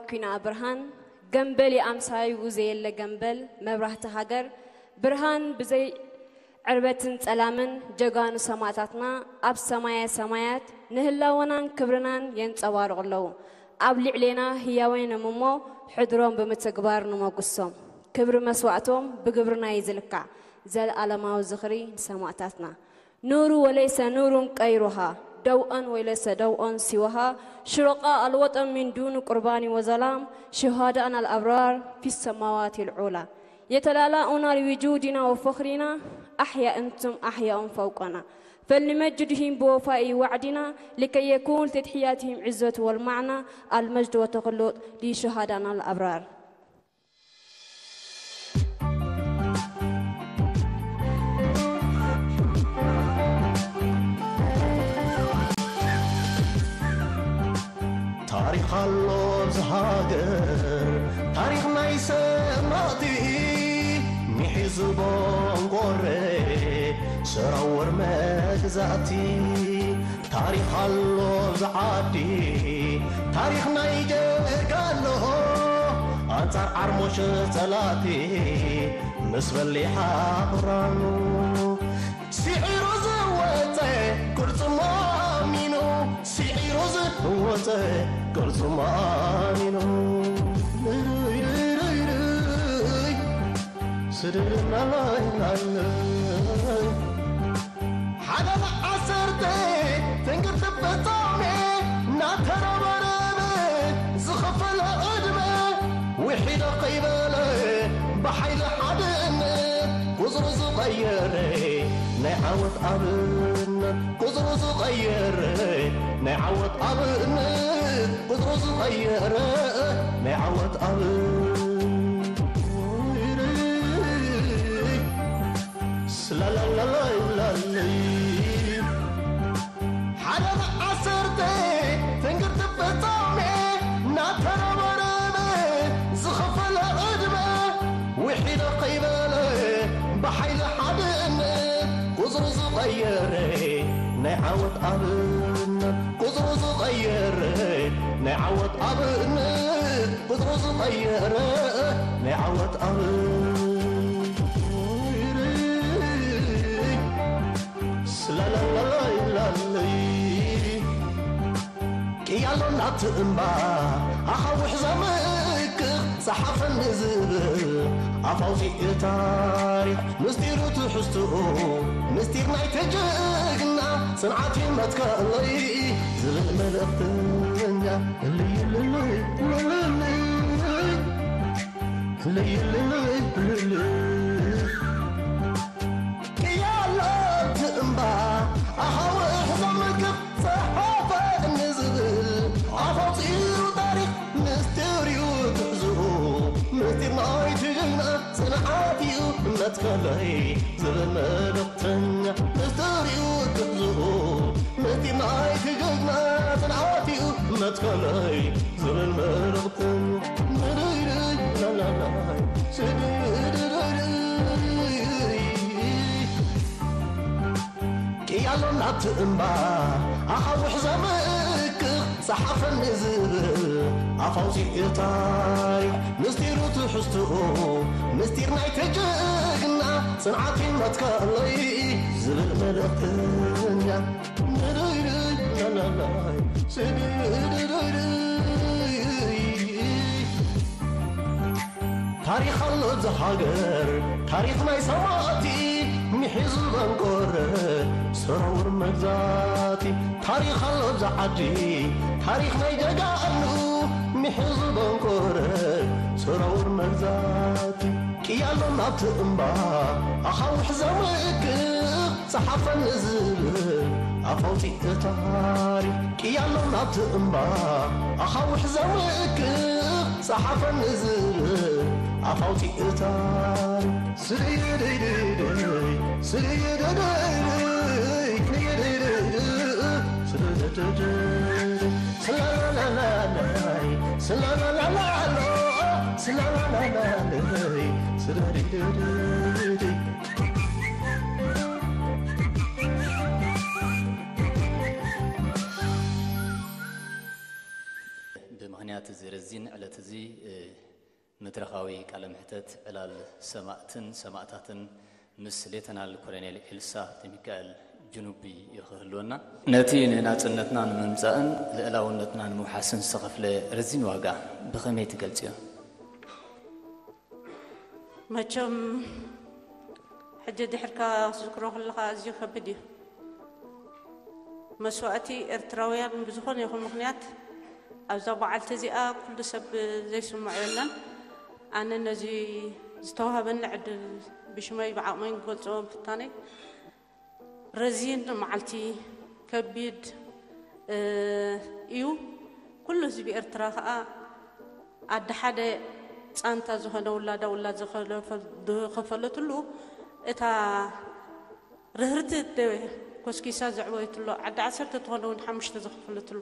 ኩና ብርሃን፣ ገምበል የኣምሳዩ ዘየለ ገምበል፣ መብራህቲ ሃገር፣ ብርሃን ብዘይ ዕርበትን ጸላምን ጀጋኑ ሰማእታትና ኣብ ሰማየ ሰማያት ንህላወናን ክብርናን የንጸባርቑ ኣለዉ። ኣብ ልዕሌና ህያወይኖም እሞ ሕድሮም ብምትግባር ንመጉሶም። ክብሪ መስዋእቶም ብግብርና እዩ ዝልካዕ። ዘለኣለማዊ ዝኽሪ ንሰማእታትና። نور وليس نور غيرها، ضوءا وليس ضوءا سواها، شرقاء الوطن من دون قربان وظلام، شهداءنا الأبرار في السماوات العلى. يتلألأون لوجودنا وفخرنا، أحياء أنتم أحياء فوقنا. فلنمجدهم بوفاء وعدنا، لكي يكون تضحياتهم عزة والمعنى، المجد والتخلد لشهداءنا الأبرار. ታሪኽ ኣሎ ኣብዚ ሃገር፣ ታሪኽ ናይ ሰማእቲ፣ ሚሒዙ ቦንቆሬ ሰራወር መግዛእቲ። ታሪኽ ኣሎ ኣብዚ ዓዲ፣ ታሪኽ ናይ ጀጋኑ፣ ኣንጻር ዓርሞሽ ጸላእቲ ምስ በሊሓ ቁራኑ። ስዒሩ ዝወጸ ቅርጹ ማሚኑ፣ ስዒሩ ዝወጸ ቅርጹ ማሚኑ። ስድርና ላይናለይ ሓደ ዓሰርተ ትንግርቲ ፍጻሜ እናተረባረበ ዝኸፈለ ዕድመ ውሒደ ከይበለ ብሓይሊ ሓድነት ቁጽሩ ዝቐየረ ናይ ዓወት ኣብነት ቁጽሩ ዝቐየረ ናይ ዓወት ኣብነት ቁጽሩ ዝቐየረ ናይ ዓወት ኣብነት ስላላላላይላይ ሓደ ዓሰርተ ትንግርቲ ፍጻሜ እናተረባረበ ዝኸፈለ ዕድመ ውሒደ ከይበለ ብሓይሊ ሓድነት ቁጽሩ ዝቐየረ ናይ ዓወት ኣብነት ቁጽሩ ዝቐየረ ናይ ዓወት ኣብነት ቁጽሩ ዝቐየረ ናይ ዓወት ኣብነት ስላላላላይላለይ ቅያሎ ናብቲ እምባ ኣኻውሕ ዘምክኽ ጸሓፈኒ ዝብል ኣፍ ኣውጺኡ ታሪኽ ምስጢሩ ትሕዝትኡ ምስጢር ናይቲ ጅግና ጽንዓት እዩ መትከለይ ዝብል መልእኽተኛ እልይልልይ እልይልልይ እልይልልይ እልይልልይ ቅያሎ እቲ እምባ ኣኻውሕ ዘምክኽ ጸሓፈኒ ዝብል ኣፍ ኣውጺኡ ታሪኽ ምስጢር እዩ ትሕዝኡ ምስጢር ናይቲ ጅግና ጽንዓት እዩ መትከለይ ዝብል መልእኽተኛ ምስጢር እዩ ትሕዝኡ ምስጢር ናይቲ ጅግና ጽንዓት እዩ መትከለይ ዝብል መልእኽተኛ ንድይድይ ላላላይ ስድድድድይ ቅያሎ ናብቲ እምባ ኣኻውሕ ዘምክኽ ጸሓፈኒ ዝብል ኣፍ ኣውጺኡ ታሪኽ ምስጢሩ ትሕዝትኡ ምስጢር ናይቲ ጅግና ጽንዓት እዩ መትከለይ ዝብል መልእኽተኛ ንድይድይ ላላላይ ስድድድድይ ታሪኽ ኣሎ እዛ ሃገር ታሪኽ ናይ ሰማእቲ ሚሒዙ ዘንቆረ ሰራውር መግዛእቲ ታሪኽ ኣሎ እዛ ዓዲ ታሪኽ ናይ ጀጋኑ ሚሒዙ ዘንቆረ ሰራውር መግዛእቲ ቅያሎ ናብቲ እምባ ኣኻውሕ ዘምክኽ ጸሓፈኒ ዝብል ኣፍ ኣውጺኡ ታሪኽ ቅያሎ ናብቲ እምባ ኣኻውሕ ዘምክኽ ጸሓፈኒ ዝብል ኣፍ ኣውጺኡ ታሪኽ ስልየደይደይደይ ስልየደደይደይ ከየደይደይደይ ስልየደደይደይ ስላላላላላይ ስላላላላሎ ስላላላላላይ ስላደይደይደይ ብምኽንያት እዚ ርዝነት እዚን ዕለት እዚ መድረኻዊ ቃለ መሕተት ዕላል ሰማእትን ሰማእታትን ምስ ሌተናል ኮሎኔል ኤልሳ ተሚካኤል ጅኑቢ እዩ ክህልወና። ነቲ ንናጽነትና ንምምጻእን ልእላውነትና ንምውሓስን ዝተኸፍለ ረዚን ዋጋ ብኸመይ ትገልጽዮ? መቸም ሕጂ ድሕርካ ክትዝክሮ ከለኻ ኣዝዩ ከብድ እዩ። መስዋእቲ ኤርትራውያን ብዝኾነ ይኹን ምኽንያት ኣብዛ በዓልቲ እዚኣ ኩሉ ሰብ ዘይስምዖ የለን። ኣነ ነዚ ዝተዋህበኒ ዕድል ብሽመይ ብዓቕመይ ክገልጾ ምፍታነይ ረዚን መዓልቲ ከቢድ እዩ። ኩሉ ህዝቢ ኤርትራ ከኣ ኣደ ሓደ ጻንታ ዝኾነ ውላዳ ውላድ ዝኸፈለትሉ እታ ርህርቲ ኮስኪሳ ዘዕበየትሉ ዓዲ ዓሰርተ ዝኾነ እውን ሓሙሽተ ዝኸፈለትሉ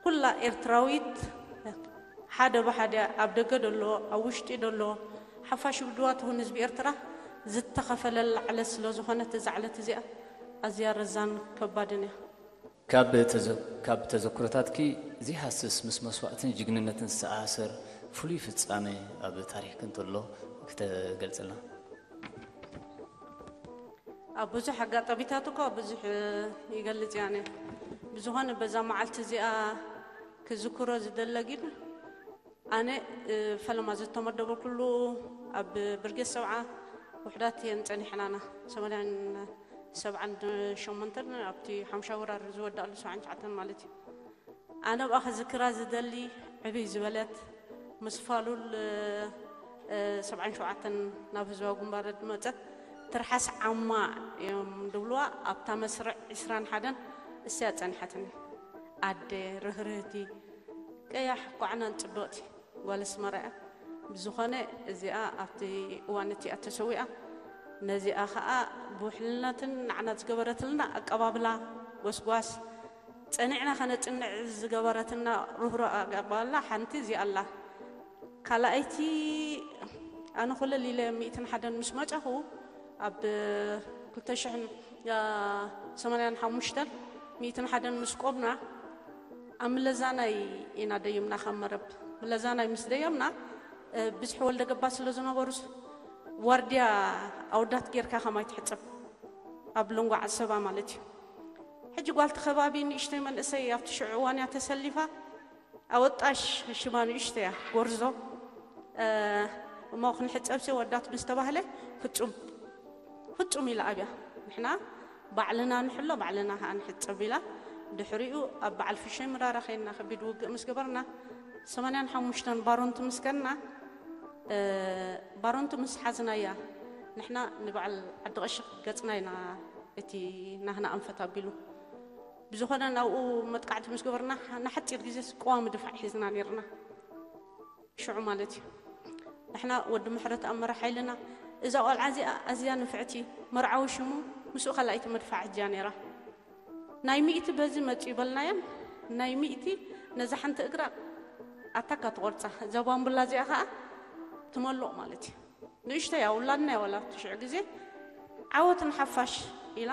ኩላ ኤርትራዊት ሓደ ብሓደ ኣብ ደገ ደሎ ኣብ ውሽጢ ደሎ ሓፋሽ ብድዋ ትኹን ህዝቢ ኤርትራ ዝተኸፈለላ ዕለት ስለ ዝኾነት እዛ ዕለት እዚኣ ኣዝያ ረዛን ከባድን እያ። ካብ ተዘ- ካብ ተዘክሮታትኪ ዘይሃስስ ምስ መስዋእትን ጅግንነትን ዝተኣሳሰር ፍሉይ ፍጻመ ኣብ ታሪኽኪ እንተሎ ክተገልጽልና? ኣብ ብዙሕ ኣጋጣሚታት እኮ ብዙሕ ይገልጽ እያ። ብዝኾነ በዛ መዓልቲ እዚኣ ክዝክሮ ዝደለ ግን ኣነ ፈለማ ዝተመደበኩሉ ኣብ ብርጌድ ሰብዓ ውሕዳት እየን ጸኒሕናና ሰማንያን ሰብዓን ሸሞንተን ኣብቲ ሓምሻ ወራር ዝወዳእሉ ሰብዓን ትሽዓተን ማለት እዩ። ኣነ ብኣ ክዝክራ ዝደሊ ዕብይ ዝበለት ምስ ፋሉል ሰብዓን ሸውዓተን ናብ ህዝባዊ ግንባር ዝመጸት ትርሓስ ዓማ እዮም ድብልዋ ኣብታ መስርዕ ዕስራን ሓደን እስያ ጸኒሓትኒ ኣደ ርህርህቲ ቀያሕ ኳዕናን ጽብቕቲ ጓል ኣስመራ እያ። ብዝኾነ እዚኣ ኣብቲ እዋን እቲኣ ተሰዊኣ ነዚኣ ኸኣ ብውሕልነትን ንዓና ዝገበረትልና ኣቀባብላ ጎስጓስ ጸኒዕና ከነጽንዕ ዝገበረትና ርህሩህ ኣቀባብላ ሓንቲ እዚኣ ኣላ። ካልኣይቲ ኣነ ኮለል ኢለ ሚእትን ሓደን ምስ መጻኹ ኣብ ክልተ ሽሕን ሰማንያን ሓሙሽተን ሚእትን ሓደን ምስ ቆምና ኣብ ምለዛናይ ኢና ደይምና ካብ መረብ ምለዛናይ ምስ ደየምና ብዝሒ ወልደ ገባ ስለ ዝነበሩ ዋርድያ ኣወዳት ጌርካ ከማይ ትሕጸብ ኣብ ለንጓ ዓሰባ ማለት እዩ። ሕጂ ጓልቲ ከባቢ ንእሽተይ መንእሰይ ኣብቲ ሽዑ እዋን እያ ተሰሊፋ ኣወጣሽ ሽማ ንእሽተይ እያ ጎርዞ እሞ ክንሕጸብሲ ወዳት ምስ ተባህለ ፍጹም ፍጹም ኢላ ኣብያ ንሕና ባዕልና ንሕሎ ባዕልና ከዓ ንሕጸብ ኢላ ድሕሪኡ ኣብ በዓል ፍሸይ ምራራ ከይና ከቢድ ውግእ ምስ ገበርና ሰማንያን ሓሙሽተን ባሮንቲ ምስ ከና ባሮንቲ ምስ ሓዝናያ ንሕና ንበዓል ዓዲ ቀሺ ገጽና ኢና እቲ ናህና ኣንፈት ኣቢሉ ብዝኾነ ናብኡ መጥቃዕቲ ምስ ገበርና ንሓፂር ግዜ ቅዋሚ ድፋዕ ሒዝና ነርና ሽዑ ማለት እዩ ንሕና ወዲ ምሕረት ኣመራ ሓይልና እዛ ቆልዓ እዚኣ ኣዝያ ንፍዕቲ መርዓዊ ሽሙ ምስኡ ካልኣይቲ መድፋዕ ሕጅያ ነይራ ናይ ሚእቲ በዚ መፅኡ በልናዮም ናይ ሚእቲ ነዛ ሓንቲ እግራ ኣታካ ትቆርፃ እዛ ባምቡላ እዚኣ ከዓ ትመልቕ ማለት እዩ ንእሽተይ ኣውላድና የወላ ትሽዑ ግዜ ዓወት ንሓፋሽ ኢላ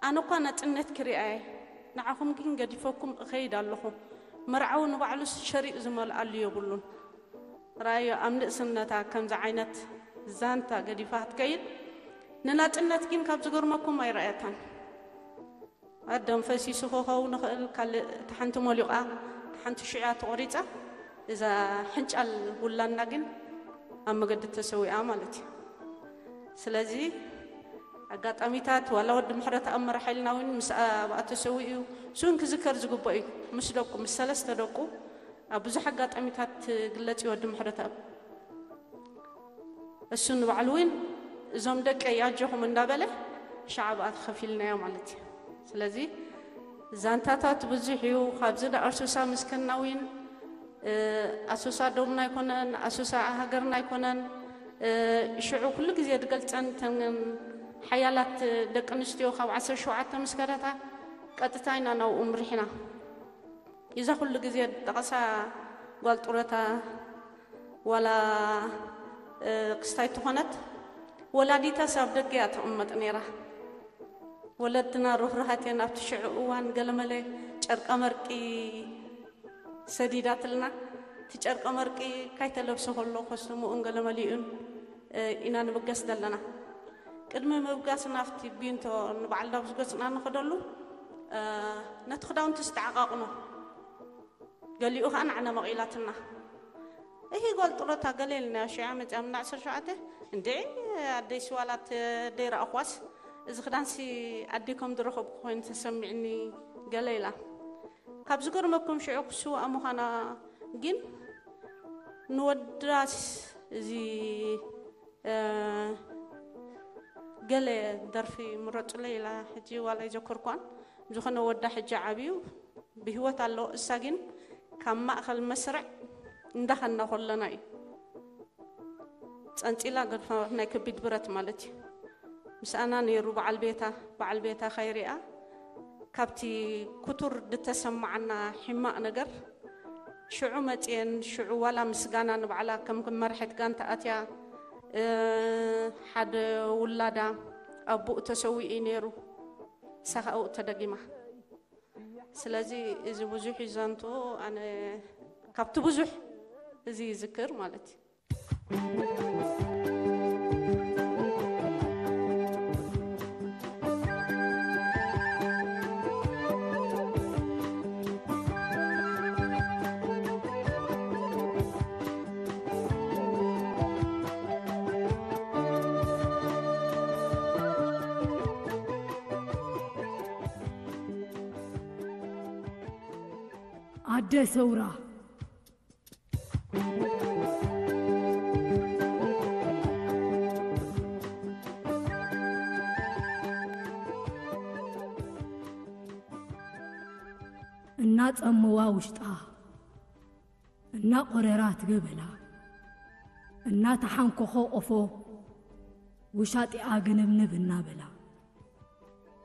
ኣነ እኳ ናፅነት ክሪኣ እየ ንዓኹም ግን ገዲፈኩም እኸይድ ኣለኹ መርዓዊ ንባዕሉስ ሸሪጥ ዝመልኣሉ የብሉን ራእዮ ኣብ ንእስነታ ከምዚ ዓይነት ዛንታ ገዲፋ ክትከይድ ንናፅነት ግን ካብ ዝገርመኩም ኣይረኣየታን ኣደም ፈሲሱ ክኸውን ይኽእል ካልእ እቲ ሓንቲ ሞሊቓ እቲ ሓንቲ ሽዑያ ተቖሪፃ እዛ ሕንጫል ውላና ግን ኣብ መገዲ ተሰዊኣ ማለት እዩ ስለዚ ኣጋጣሚታት ዋላ ወዲ ምሕረት ኣመራ ሓይልና እውን ምስ ኣብኣ ተሰዊኡ እሱን ክዝከር ዝግበኦ እዩ ምስ ደቁ ምስ ሰለስተ ደቁ ኣብ ብዙሕ ኣጋጣሚታት ግለፂ ወዲ ምሕረት ኣብ እሱ ንባዕሉ እውን እዞም ደቀይ ኣጆኹም እንዳበለ ሻዕ ብኣ ተኸፊልናዮ ማለት እዩ ስለዚ ዛንታታት ብዙሕ እዩ ካብዚ ንኣርሱሳ ምስከና እውን ኣሱሳ ዶብና ኣይኮነን ኣሱሳ ሃገርና ኣይኮነን ሽዑ ኩሉ ግዜ ዝገልፀን ተን ሓያላት ደቂ ኣንስትዮ ካብ ዓሰርተ ሸውዓተ ምስከረታ ቀጥታ ኢና ናብኡ ምሪሕና እዛ ኩሉ ግዜ ጠቐሳ ጓል ጡረታ ዋላ ክስታይ ትኾነት ወላዲታስ ኣብ ደገ እያ ትቕመጥ ነይራ ወለድና ርህሩሃት እየን ኣብቲ ሽዑ እዋን ገለመለ ጨርቃ መርቂ ሰዲዳትልና እቲ ጨርቀ መርቂ ካይተለብሰ ከሎ ኮስትሞኡን ገለ መሊኡን፣ እ፣ ኢና ንብገስ ዘለና። ቅድሚ ምብጋስ ናብቲ ቢንቶ ንበዓል ዳብ ዝገጽና ንኸደሉ፣ እ፣ ነቲ ክዳውንቲ ዝተዓቓቕኖ። ገሊኡ ኸኣ ንዓና መቒላትና። እሂ ጓል ጥሮታ ገለ ኢልና ሽዓ መጺኣ ምና ዓሰርተ ሸውዓተ፣ እንዴ ኣደይ ስዋላት ደይረኣኽዋስ፣ እዚ ክዳንሲ ኣደይ ከም ዝረኸብኩ ኮይኑ ተሰሚዕኒ ገለ ኢላ። ካብ ዝገርመኩም ሽዑ ክስውኣ ምዃና ግን ንወዳስ እዚ፣ እ፣ ገለ ደርፊ ምረጹለይ ኢላ ሕጂ ዋላ ኣይዘከርኳን። ዝኾነ ወዳ ሕጂ ዓብዩ ብህይወት ኣሎ። እሳ ግን ካብ ማእከል መስርዕ እንዳኸና ከለና እዩ ጸንጺላ ገድፋ ናይ ከቢድ ብረት ማለት እዩ። ምስኣና ነይሩ በዓል ቤታ፣ በዓል ቤታ ከይሪኣ ካብቲ ክቱር ዝተሰማዓና ሕማቕ ነገር ሽዑ መጽየን፣ ሽዑ ዋላ ምስጋና ንባዕላ ከም መርሐት ጋንታ ኣትያ፣ እ፣ ሓደ ውላዳ ኣቦኡ ተሰዊኡ ነይሩ፣ እሳ ኸኣ ኣብኡ ተደጊማ። ስለዚ እዚ ብዙሕ እዩ ዘንቱ፣ ኣነ ካብቲ ብዙሕ እዚ ይዝክር ማለት እዩ። ኣደ ሰውራ። እናጸመዋ ውሽጣ፣ እናቆረራ ትገበላ፣ እናተሓንኮኾ ቆፎ፣ ውሻጢኣ ግንብንብ እናበላ።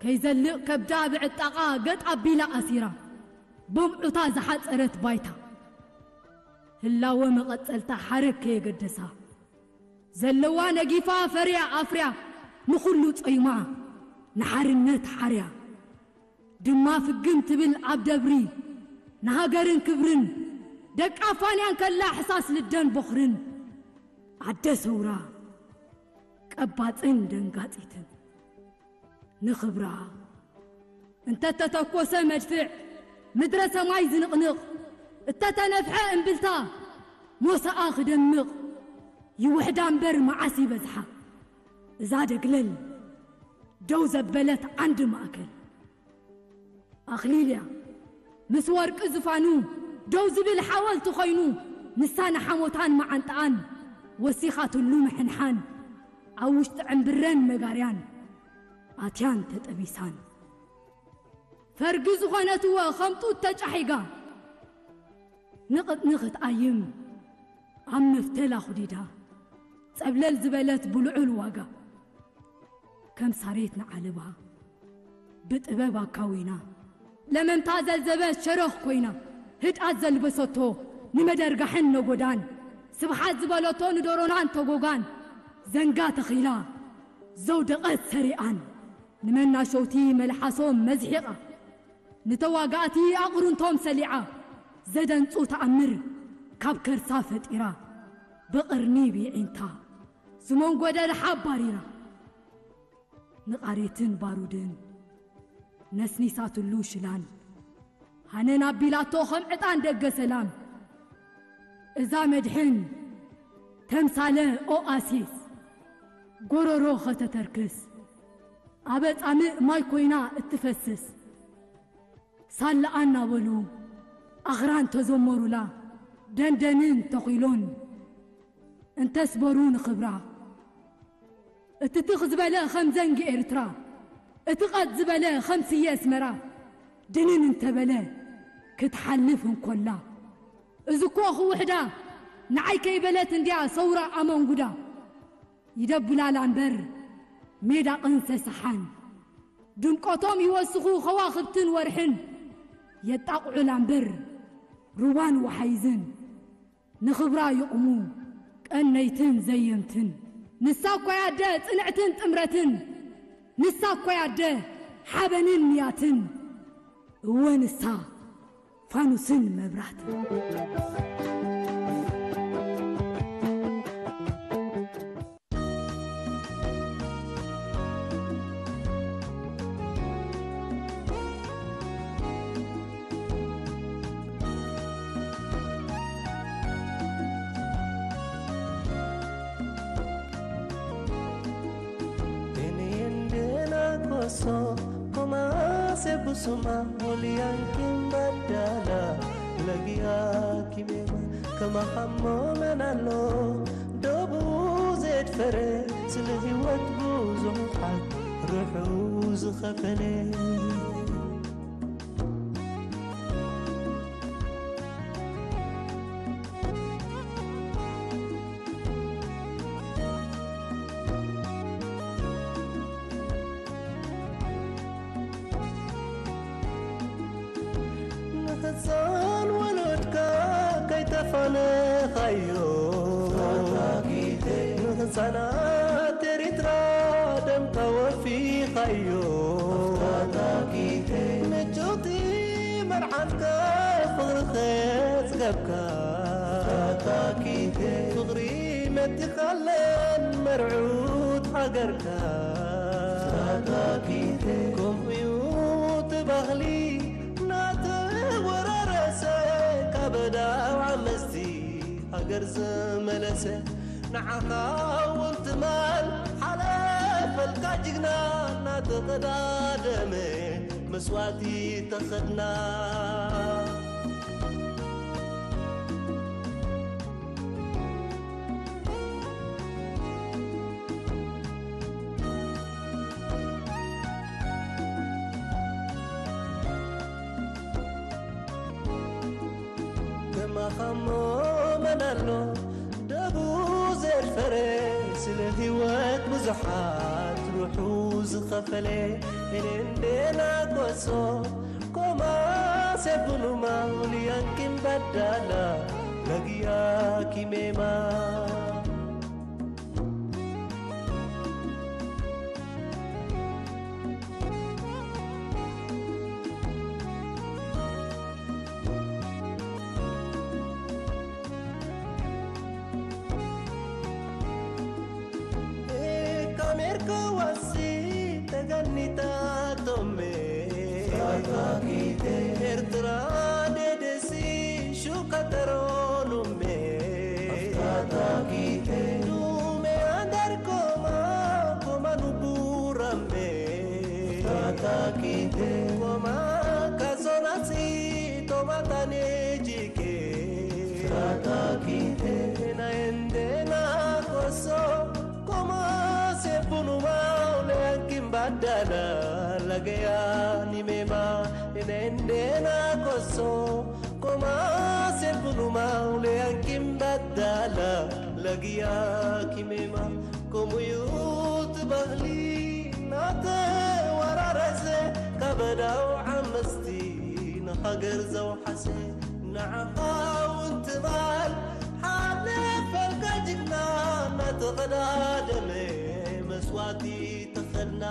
ከይዘልቕ ከብዳ ብዕጣቓ ገጥ ኣቢላ ኣሲራ፣ ቦምዑታ ዝሓጸረት ባይታ፣ ህላወ መቐጸልታ ሓረግ ከየገደሳ፣ ዘለዋ ነጊፋ ፈርያ ኣፍርያ፣ ንኹሉ ጾይማ፣ ንሓርነት ሓርያ፣ ድማ ፍግም ትብል ኣብ ደብሪ፣ ንሃገርን ክብርን፣ ደቃ ፋንያን ከላ ሕሳስ ልደን ቦኽርን፣ ኣደ ሰውራ፣ ቀባጽን ደንጋጺትን። ንኽብራ እንተተተኮሰ መድፍዕ፣ ምድረ ሰማይ ዝንቕንቕ፣ እተተነፍሐ እምብልታ፣ ሞሳኣ ክደምቕ፣ ይውሕዳ እምበር መዓስ ይበዝሓ። እዛ ደግለል ደው ዘበለት ዓንዲ ማእከል። ኣኽሊል እያ። ምስ ወርቂ ዝፋኑ ደው ዝብል ሓወልቲ ኮይኑ፣ ንሳ ንሓሞታን መዓንጣኣን ወሲኻትሉ ምሕንሓን፣ ኣብ ውሽጢ ዕምብረን መጋርያን ኣትያን ተጠቢሳን። ፈርጊ ዝኾነትወ ከም ጡጥ ተጫሒጋ፣ ንቕጥኒ ክትኣይም ኣብ መፍተል ኣኹዲዳ፣ ጸብለል ዝበለት ብልዑል ዋጋ። ከም ሳሬት ንዓለባ ብጥበብ ኣካዊና፣ ለመምታ ዘልዘበት ሸረኽ ኮይና፣ ህድኣት ዘልበሰቶ ንመደርጋሕን ነጎዳን፣ ስብሓት ዝበለቶ ንዶሮናን ተጎጋን፣ ዘንጋ ተኺላ ዘውደቐት ሰሪኣን፣ ንመናሸውቲ መልሓሶም መዝሒቓ፣ ንተዋጋእቲ ኣቕርንቶም ሰሊዓ፣ ዘደንጹ ተኣምር ካብ ከርሳ ፈጢራ፣ ብቕርኒ ብዒንታ ዝመንጎደ ለሓብ ባሪራ፣ ንቓሬትን ባሩድን ነስኒሳትሉ ሽላን፣ ሃነን ኣቢላቶ ከም ዕጣን ደገ ሰላም። እዛ መድሕን ተምሳለ ኦኣሲስ፣ ጎረሮ ኸተተርክስ፣ ኣበ ጻምእ ማይ ኮይና እትፈስስ፣ ሳላ እናበሉ ኣኽራን ተዘመሩላ፣ ደንደንን ተኺሎን እንተስበሩ ንኽብራ። እቲ ትኽ ዝበለ ኸም ዘንጊ ኤርትራ፣ እቲ ቐጥ ዝበለ ኸም ስየ ኣስመራ፣ ድንን እንተበለ ክትሓልፍ እንኮላ፣ እዚ እኮ ክውሕዳ ንዓይ ከይበለት እንድያ ሰውራ ኣመንጉዳ። ይደብላላ እምበር ሜዳ ቕንሰ ሰሓን፣ ድምቀቶም ይወስኹ ኸዋኽብትን ወርሕን፣ የጣቕዑላ እምበር ሩባን ወሓይዝን፣ ንኽብራ ይቑሙ ቀነይትን ዘየምትን። ንሳ እኮ እያ ኣደ ጽንዕትን ጥምረትን፣ ንሳ እኮ እያ ኣደ ሓበንን ንያትን። እወ ንሳ ፋኑስን መብራህትን። ሶ ኮማሴ ብሱማ ሆልያንኪን ባዳላ ለግያ ኪሜማ ከማኻሞ መናሎ ደቡ ዘድፈረ ስለ ህይወት ብዙሓት ርሑ ዝኸፈለ። ንኽፃን ወለድካ ከይተፋነኻዮ ንኽፃናት ኤሪትራ ደምካ ወፊኻዮ ምጭውቲ መርዓትካ ፍቕሪ ኸፅገብካ ፍቕሪ መቲኻለን መርዑት ሃገርካ ከምኡ እዩ እቲ ባህሊ እናተወራረሰ ካብ ኣእዳው ዓመፅቲ ሃገር ዝመለሰ ንዓኻ እውን ትማል ሓለፈልካ ጅግና እናተቐዳደመ መስዋእቲ ተኸድና። ከማኻሞ መን ኣሎ ደቡ ዘድፈረ ስለ ህይወት ብዙሓት ሩሑ ዝኸፈለ ኤሌንዴና ኮሶ ኮማ ሴቡኑማ ሊያንኪን ባዳላ ለግያ ኪሜማ ካሜርካ ዋሲ ተጋኒታ ቶሜ ኤርትራ ደደሲ ሹካተሮኑሜ ዱሜ ኣንዳርኮማ ኮማኑ ቡራሜ ኮማ ካሶናሲ ቶማታኔጂኬ ናየንዴና ኮሶ ኮማ ሴቡኑማ ለያንኪን ባዳላ ለገያ ኒሜማ ናየንዴና ኮሶ ኮማ ሴቡኑማ ለያንኪን ባዳላ ለግያ ኪሜማ ከምኡ እዩ እቲ ባህሊ እናተወራረሰ ካብ ኣእዳው ዓመፅቲ ንሃገር ዘውሓሰ ንዓኻ እውን ትማል ሓለፈልካ ጅግና እናተቐዳደመ መስዋእቲ ተኸድና።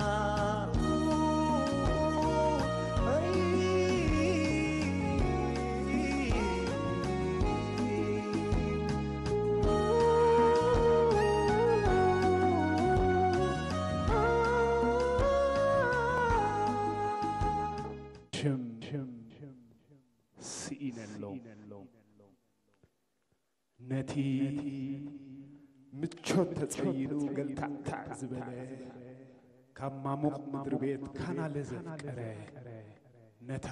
ሽም ስኢነሎም ነቲ ምቾት ተጸይኑ ገልታዕታዕ ዝበለ ካብ ማሙቕ ምድሪ ቤት ካናለ ዘፍቀረ ነታ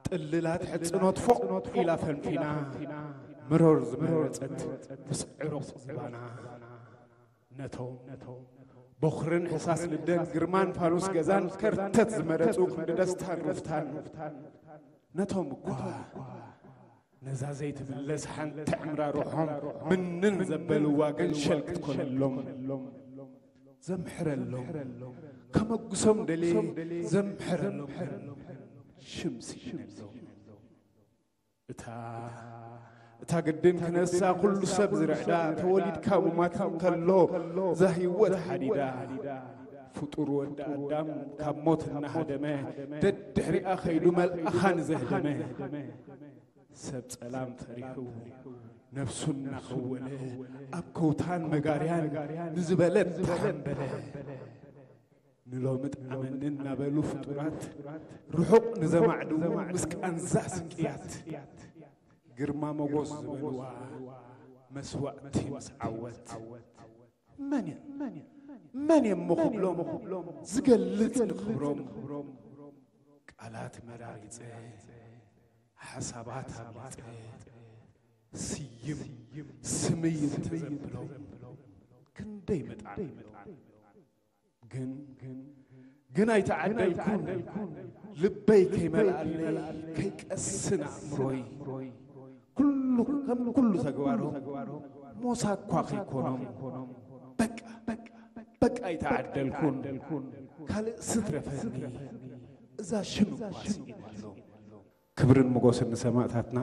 ጥልላት ሕጽኖት ፎቕ ኢላ ፈንፊና መሮር ዝመረጸት ምስ ዕሩቕ ዝባና ነቶም በኹርን ሕሳስ ልደን ግርማን ፋኑስ ገዛን ከርተት ዝመረጹ ክንዲ ደስታን ሩፍታን ነቶም እኳ ነዛ ዘይትምለስ ሓንቲ ዕምራ ርሖም ምንን ዘበልዋ ገንሸል ክትኮነሎም ዘምሕረሎም ከመጉሶም ደልየ ዘምሕረሎም ሽምሲ ይነሎም እታ እታ ግድን ክነሳ ኩሉ ሰብ ዝርዕዳ ተወሊድካ ሙማት እንከሎ እዛ ህይወት ሓዲዳ ፍጡር ወዲ ኣዳም ካብ ሞት እናሃደመ ደድሕሪኣ ኸይዱ መልኣኻ ንዘህደመ ሰብ ጸላም ፈሪሑ ነፍሱ እናኸወለ ኣብ ከውታን መጋርያን ንዝበለት ተሓንበለ ንሎሚ ጣዕመኒ እናበሉ ፍጡራት ርሑቕ ንዘማዕድዉ ምስ ቃንዛ ስቅያት ግርማ ሞጎስ ዝበልዋ መስዋእቲ ምስ ዓወት መን እያ መን እየ እሞ ክብሎም ዝገልጽ ንኽብሮም ቃላት መራሪጸ ሓሳባት ኣብሊጸ ስይም ስምይ እንተዘብሎም ክንደይ መጣን ግን ግን ኣይተዓደልኩን ልበይ ከይመልኣለይ ከይቀስን ኣእምሮይ ኩሉ ከም ኩሉ ተግባሮም ሞሳ እኳ ከይኮኖም በቃ በቃ ኣይተዓደልኩን ካልእ ስትረፈኒ እዛ ሽም እኳ ስኢነሎም። ክብርን ሞጎስን ንሰማእታትና።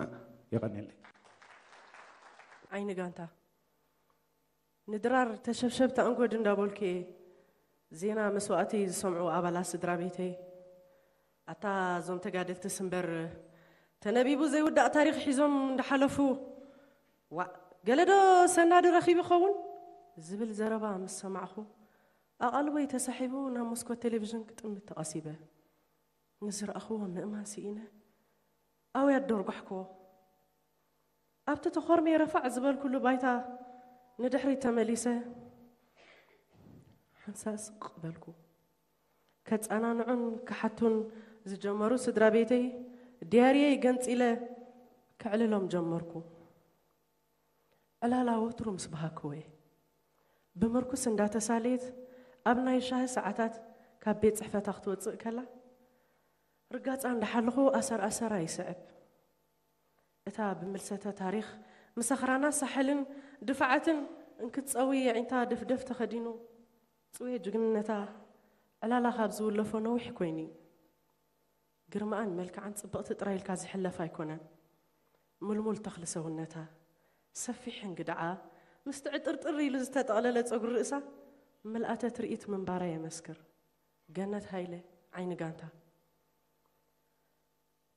የቐንየለይ። ዓይኒ ጋንታ ንድራር ተሸብሸብ ተኣንጎድ እንዳበልኩ እየ ዜና መስዋእተይ ዝሰምዑ ኣባላት ስድራ ቤተይ። ኣታ እዞም ተጋደልትስ እምበር ተነቢቡ ዘይውዳእ ታሪኽ ሒዞም እንዳሓለፉ ዋእ ገለዶ ሰናዲ ረኺቡ ኸውን ዝብል ዘረባ ምስ ሰማዕኹ ኣቓልቦይ ተሳሒቡ ናብ መስኮት ቴሌቪዥን ክጥምት ተቐሲበ። ንዝረኣኽዎ ምእማን ስኢነ ኣውያት ደርጓሕክዎ። ኣብቲ ተኾርምየ ረፋዕ ዝበልኩሉ ባይታ ንድሕሪት ተመሊሰ ሓንሳእ ስቕ በልኩ። ከጸናንዑን ክሓቱን ዝጀመሩ ስድራ ቤተይ ድያርየይ ገንጺለ ከዕልሎም ጀመርኩ። ዕላላ ወትሩ ምስ በሃክዎ እየ። ብምርኩስ እንዳተሳለየት ኣብ ናይ ሻሂ ሰዓታት ካብ ቤት ጽሕፈታ ክትወጽእ ከላ ርጋጻ እንዳሓለኹ ኣሰር ኣሰራ ይስዕብ። እታ ብምልሰተ ታሪኽ ምስ ኣኽራናት ሳሕልን ድፋዓትን እንክትጸዊ የዒንታ ደፍደፍ ተኸዲኑ ጽውየ ጅግንነታ ዕላላ ካብ ዝውለፎ ነዊሕ ኮይኑ እዩ። ግርማኣን መልክዓን ጽብቕቲ ጥራይ ኢልካ ዝሕለፍ ኣይኮነን። ምልሙል ተኽሊ ሰውነታ፣ ሰፊሕ እንግድዓ፣ ምስቲ ዕጥርጥር ኢሉ ዝተጠቕለለ ጸጉሪ ርእሳ ምልኣተ ትርኢት ምንባራ የመስክር። ገነት ሃይለ፣ ዓይኒ ጋንታ።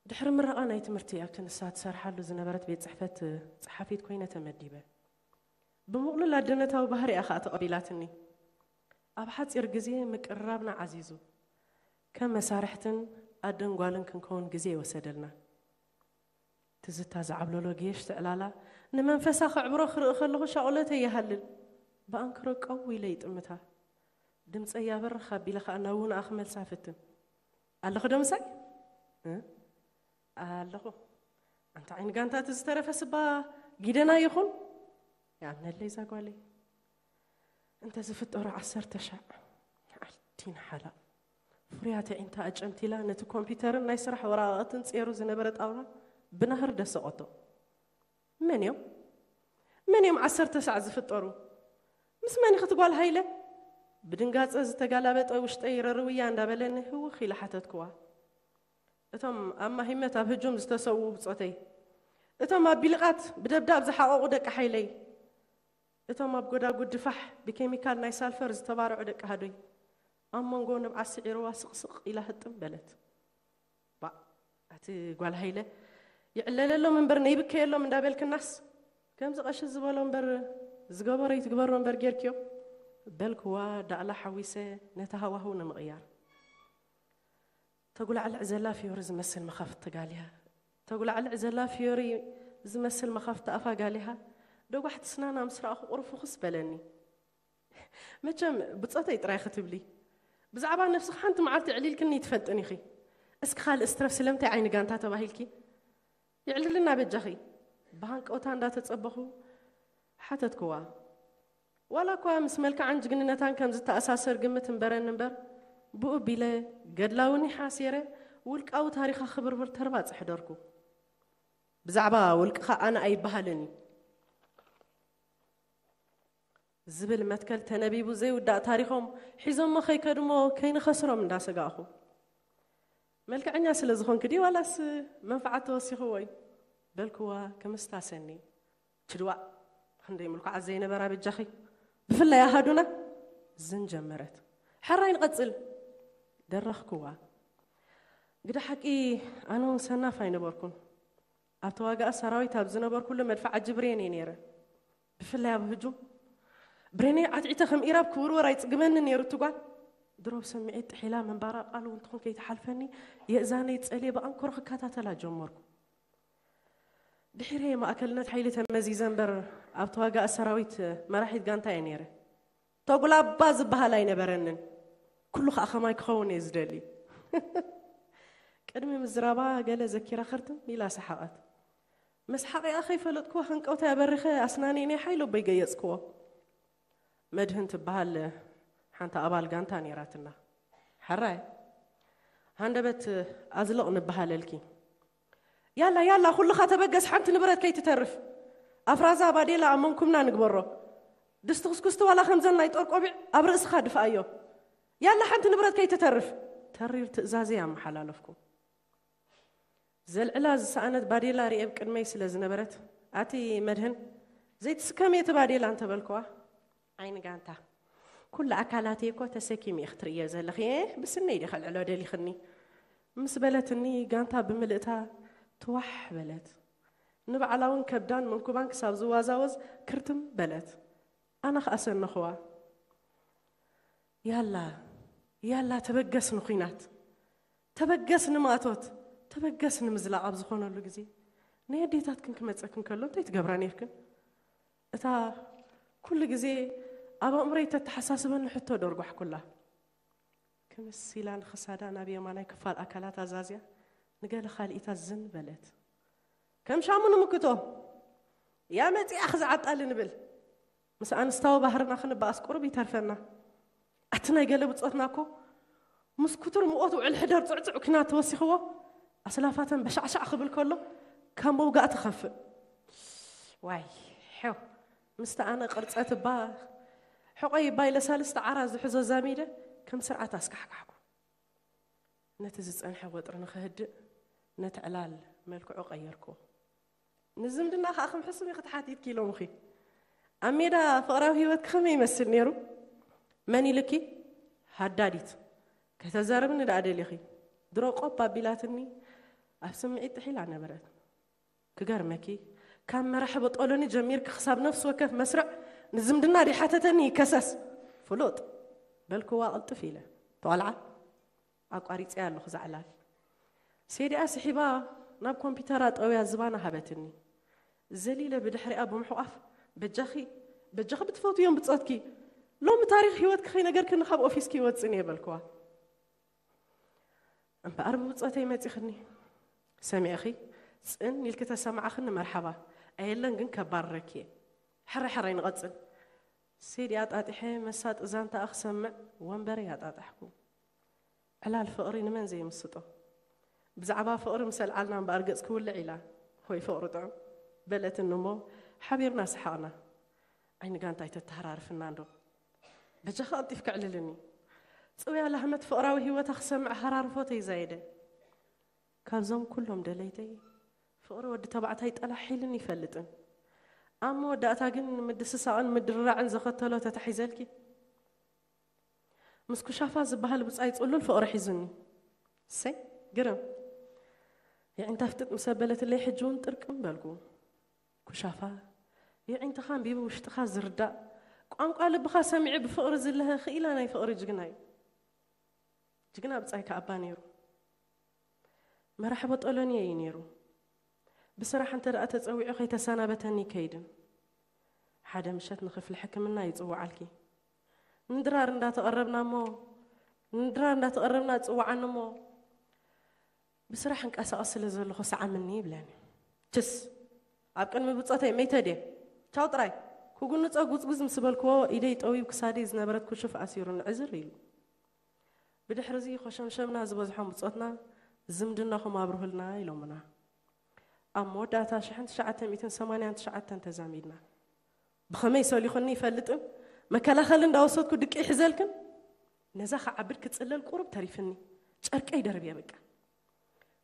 ድሕሪ ምረቓ ናይ ትምህርቲ ኣብቲ ንሳ ትሰርሓሉ ዝነበረት ቤት ጽሕፈት ጸሓፊት ኮይነ ተመዲበ። ብምቕሉል ኣደነታዊ ባህሪኣ ኸኣ ተቐቢላትኒ። ኣብ ሓጺር ግዜ ምቅርራብና ዓዚዙ። ከም መሳርሕትን ኣደን ጓልን ክንከውን ግዜ ይወሰደልና። ትዝታ ዝዓብለሎ ገየሽቲ ዕላላ ንመንፈሳ ከዕብሮ ክርኢ ከለኹ ሻቑለተይ ይሃልል። ብኣንክሮ ቀው ኢለ ይጥምታ። ድምጸይ ያበርኽ ኣቢለ ኸኣ ናብ ውንኣ ክመልሳ እፍትን። ኣለኺ ዶ ምሳይ? እ? ኣለኹ። ኣንታ ዓይኒ ጋንታ እቲ ዝተረፈ ስባ ጊደና ይኹን? ይኣምነለይ እዛ ጓለይ። እንተ ዝፍጠሩ ዓሰርተ ሻዕ ዓዲ ንሓላ ፍርያት ኣዒንታ ኣጨምቲላ ነቲ ኮምፒተርን ናይ ስራሕ ወረቓቕትን ጼሩ ዝነበረ ጣውላ ብናህሪ ደሰቐቶ። መን እዮም? መን እዮም ዓሰርተ ሻዕ ዝፍጠሩ? ምስ መን ኢኺ እቲ ጓል ሃይለ? ብድንጋጸ ዝተጋላበጠ ውሽጠይ ረርውያ እንዳበለኒ ህውኽ ኢለ ሓተትክዋ። እቶም ኣብ ማሂመት ኣብ ህጁም ዝተሰውኡ ብጾተይ፣ እቶም ኣብ ቢልቓት ብደብዳብ ዝሓቐቑ ደቂ ሓይለይ፣ እቶም ኣብ ጎዳጉዲ ፋሕ ብኬሚካል ናይ ሳልፈር ዝተባርዑ ደቂ ሃዶይ፣ ኣብ መንጎ ንብዓት ስዒርዋ ስቕስቕ ኢላ ህጥም በለት። ባእ፣ ኣቲ ጓል ሃይለ፣ ይዕለለሎም እምበር ነይብከየሎም እንዳበልክናስ፣ ከምዚ ቀሺ ዝበሎ እምበር ዝገበሮ ይትግበሮ እምበር ጌርክዮ፣ በልክዋ ዳእላ ሓዊሰ ነቲ ሃዋህው ንምቕያር። ተጉላዕልዕ ዘላ ፍዮሪ ዝመስል መኻፍቲ ጋሊሃ፣ ተጉላዕልዕ ዘላ ፍዮሪ ዝመስል መኻፍቲ ኣፋ ጋሊሃ፣ ደጓሕቲ ስናና ምስ ረኣኹ ቁሩብ ፍኹስ በለኒ። መቸም ብጾተይ ጥራይ ክትብሊ፣ ብዛዕባ ነብስኺ ሓንቲ መዓልቲ የዕሊልክኒ ኣይትፈልጥን ኢኺ። እስኪ ካልእ ስትረፍ ስለምንታይ ዓይኒ ጋንታ ተባሂልኪ? የዕልልና በጃኺ። ብሃንቀውታ እንዳተጸበኹ ሓተትክዋ። ዋላ እኳ ምስ መልክዓን ጅግንነታን ከም ዝተኣሳሰር ግምት እምበረኒ እምበር፣ ብኡ ቢለ ገድላዊ ኒሕ ኣሲረ ውልቃዊ ታሪኻ ክብርብር ተርባጽ ኣሕደርኩ። ብዛዕባ ውልቅኻ ኣነ ኣይበሃልን እዩ ዝብል መትከል ተነቢቡ ዘይውዳእ ታሪኾም ሒዞሞ ከይከድሞ ከይንኸስሮም እንዳሰጋእኹ፣ መልክዐኛ ስለ ዝኾንኪ ድዩ ዋላስ መንፍዓት ተወሲኽዎ እዩ? በልክዋ ክምስታሰኒ። ችድዋእ፣ ክንደይ ምልኩዓት ዘይነበራ በጃኺ፣ ብፍላይ ኣሃዱና። ዝን ጀመረት። ሕራይ ንቐጽል። ደረኽክዋ። ግደ ሓቂ ኣነ እውን ሰናፍ ኣይነበርኩን። ኣብ ተዋጋኢ ሰራዊት ኣብ ዝነበርኩሉ መድፍዓጂ ብሬን እየ ነይረ። ብፍላይ ኣብ ህጁም ብሬነይ ዓትዒተ ከም ኢራብ ክውርወር ኣይጽግመኒ ነይሩ እቲ ጓል። ድሮ ብስምዒት ጥሒላ ምንባራ ቃል እውን ትኹን ከይትሓልፈኒ የእዛነይ ጸልየ ብኣንክሮ ክከታተላ ጀመርኩ። ድሒረ ማእከልነት ሓይሊ ተመዚዘ እምበር ኣብ ተዋጋኢ ሰራዊት መራሒት ጋንታ እየ ነይረ። ተጉላባ ዝበሃል ኣይነበረንን። ኩሉ ኸኣ ኸማይ ክኸውን እየ ዝደሊ። ቅድሚ ምዝራባ ገለ ዘኪራ ኽርትም ኢላ ሰሓቐት። መስሓቒኣ ኸይፈለጥኩዋ ሃንቀውታይ ኣበሪኸ ኣስናነይ ናይ ሓይሊ ኣቦይ ገየጽክዎ። መድህን ትበሃል ሓንቲ ኣባል ጋንታ ነይራትና። ሕራይ ሃንደበት ኣዝልቕ ንበሃለልኪ። ያላ ያላ ኩልኻ ተበገስ ሓንቲ ንብረት ከይትተርፍ። ኣፍራዛ ባዴላ ኣብ መንኩምና ንግበሮ። ድስቲ ኩስኩስቲ ዋላ ከምዘን ናይ ጦር ቆቢዕ ኣብ ርእስኻ ድፍኣዮ። ያላ ሓንቲ ንብረት ከይትተርፍ። ተሪር ትእዛዘይ ኣመሓላለፍኩ። ዘልዕላ ዝሰኣነት ባዴላ ርኤ ኣብ ቅድመይ ስለ ዝነበረት ኣቲ መድህን ዘይትስከሚ እቲ ባዴላ እንተበልክዋ ዓይኒ ጋንታ ኩሉ ኣካላተይ እኮ ተሰኪሙ እየ ክትርእዮ ዘለኺ ብስነይ ዲ ከልዕሎ ደሊኽኒ ምስ በለትኒ ጋንታ ብምልእታ ትዋሕ በለት። ንባዕላ እውን ከብዳን መንኩባን ክሳብ ዝዋዛወዝ ክርትም በለት። ኣነ ኸኣ ሰነኽዋ። ያላ ያላ ተበገስ ንኹናት ተበገስ ንማእቶት ተበገስ ንምዝላቕ ኣብ ዝኾነሉ ግዜ ናይ ኣዴታትክን ክመጸክን ከሎ እንታይ ትገብራ ነርክን? እታ ኩሉ ግዜ ኣብ ኣእምሮይ ተተሓሳስበኒ ሕቶ ደርጓሕኩላ። ክምስ ኢላ ንኽሳዳ ናብ የማናይ ክፋል ኣካላት ኣዛዝያ ንገለ ካልኢታት ዝን በለት። ከም ሻሙ ንምክቶ ያ መጺኣ ክዝዓጣሊ ንብል። ምስ ኣንስታዊ ባህርና ክንበኣስ ቁሩብ ይተርፈና። ኣቲ ናይ ገለ ብጾትና እኮ ምስ ኩቱር ምቖት ውዕል ሕደር ጽዕጽዕ ኲናት ተወሲኽዎ ኣስላፋተን በሻዕሻዕ ክብል ከሎ ካብ መውጋእቲ ኸፍእ። ዋይ ሐው ምስቲ ኣነ ቅርጸት እባ ሕቖይ እባ ኢለ ሳልስቲ ዓራ ዝሕዞ ዛሚደ ከም ስርዓት ኣስካሕካሕኩ። ነቲ ዝጸንሐ ወጥሪ ንኽህድእ ነቲ ዕላል መልክዑ ቀየርክዎ። ንዝምድና ኸኣ ከም ሕሱም ኢኺ ተሓቲትኪ ኢሎምኺ። ኣብ ሜዳ ፍቕራዊ ህይወትኪ ኸመይ ይመስል ነይሩ? መን ኢልኪ? ሃዳዲት። ከተዛርብኒ ደኣ ደሊኺ? ድሮ ቆብ ኣቢላትኒ ኣብ ስምዒት ጥሒላ ነበረት። ክገርመኪ ካብ መራሒ በጦሎኒ ጀሚርኪ ክሳብ ነፍሲ ወከፍ መስርዕ ንዝምድና ዲሓተተኒ ይከሰስ ፍሉጥ በልክዋ ቅልጥፍ ኢለ ተዋልዓ ኣቋሪፀያ ኣለኹ ዛዕላል ሴዲኣ ስሒባ ናብ ኮምፒተራ ጠውያ ዝባና ሃበትኒ ዘሊለ ብድሕሪኣ ብምሕቋፍ በጃኺ በጃኺ ብትፈትዮም ብፆትኪ ሎሚ ታሪክ ሂወትኪ ከይነገርክኒ ካብ ኦፊስኪ ይወፅን እየ በልክዋ እምበኣር ብብጾተይ መጺኽኒ ሰሚዕኺ ጽን ኢልኪ ተሰማዕኽኒ መርሓባ ኣየለን ግን ከባርረኪ እየ ሕራይ ሕራይ ንቐጽል ሴድ ኣጣጢሐ መሳጢ ዛንታኣ ክሰምዕ ወንበረይ ኣጣጣሕኩ ዕላል ፍቕሪ ንመን ዘይምስጦ ብዛዕባ ፍቕሪ ምስ ኣልዓልና እምበኣር ገጽ ክውልዕ ኢላ ሆይ ፍቕሪ ጥዑም በለትኒ እሞ ሓቢርና ሰሓቕና ዓይኒ ጋንታ ኣይተተሃራርፍና እንዶ በጃኻ ቀልጢፍካ ኣዕልልኒ። ጽውያ ላህመት ፍቕራዊ ህይወታ ክሰምዕ ሃራርፎተይ ዛየደ። ካብዞም ኩሎም ደለይተይ ፍቕሪ ወዲ ተባዕታይ ጠላሕ ሒልኒ ይፈልጥን። ኣብ መወዳእታ ግን ምድስሳቕን ምድርራዕን ዘኸተሎ ተታሒዘልኪ። ምስ ኩሻፋ ዝበሃል ብጻይ ጽሉል ፍቕሪ ሒዙኒ። እሰይ ግርም። የዒንታ ፍጥጥ ምስ ኣበለትለይ ሕጂ እውን ጥርቅም በልኩ። ኩሻፋ የዒንትኻ ኣንቢቡ ውሽጥኻ ዝርዳእ ቋንቋ ልብኻ ሰሚዑ ብፍቕሪ ዝለሀ ክኢላ ናይ ፍቕሪ ጅግና እዩ። ጅግና ብጻይ ከኣባ ነይሩ። መራሕ በጦሎንየ እዩ ነይሩ። ብስራሕ እንተ ደኣ ተጸዊዑ ከይተሰናበተኒ ይከይድን። ሓደ ምሸት ንኽፍሊ ሕክምና ይጽውዓልኪ። ንድራር እንዳተቐረብና እሞ ንድራር እንዳተቐረብና ጽውዓኒ እሞ ብስራሕ እንቀሳቐስ ስለ ዘለኹ ሰዓምኒ ይብለኒ። ችስ ኣብ ቅድሚ ብጾተይ መይተ ድየ? ቻው ጥራይ ክጉንጾ ጉጽጉዝ ምስ በልክዎ ኢደይ ጠዊብ ክሳደይ ዝነበረት ኩሽፍ ኣሲሩኒ ዕዝር ኢሉ። ብድሕሪ እዚ ኾሸምሸምና ዝበዝሖም ብጾትና ዝምድናኹም ኣብርሁልና ኢሎምና። ኣብ መወዳእታ ሽሕን ትሽዓተ ሚእትን ሰማንያን ትሽዓተን ተዛሚድና። ብኸመይ ሰሊኹኒ ይፈልጥን መከላኸሊ እንዳወሰድኩ ድቂ ይሕዘልክን ነዛ ክዓብድ ክጽለል ቁሩብ ተሪፍኒ ጨርቀይ ደርብየ በቃ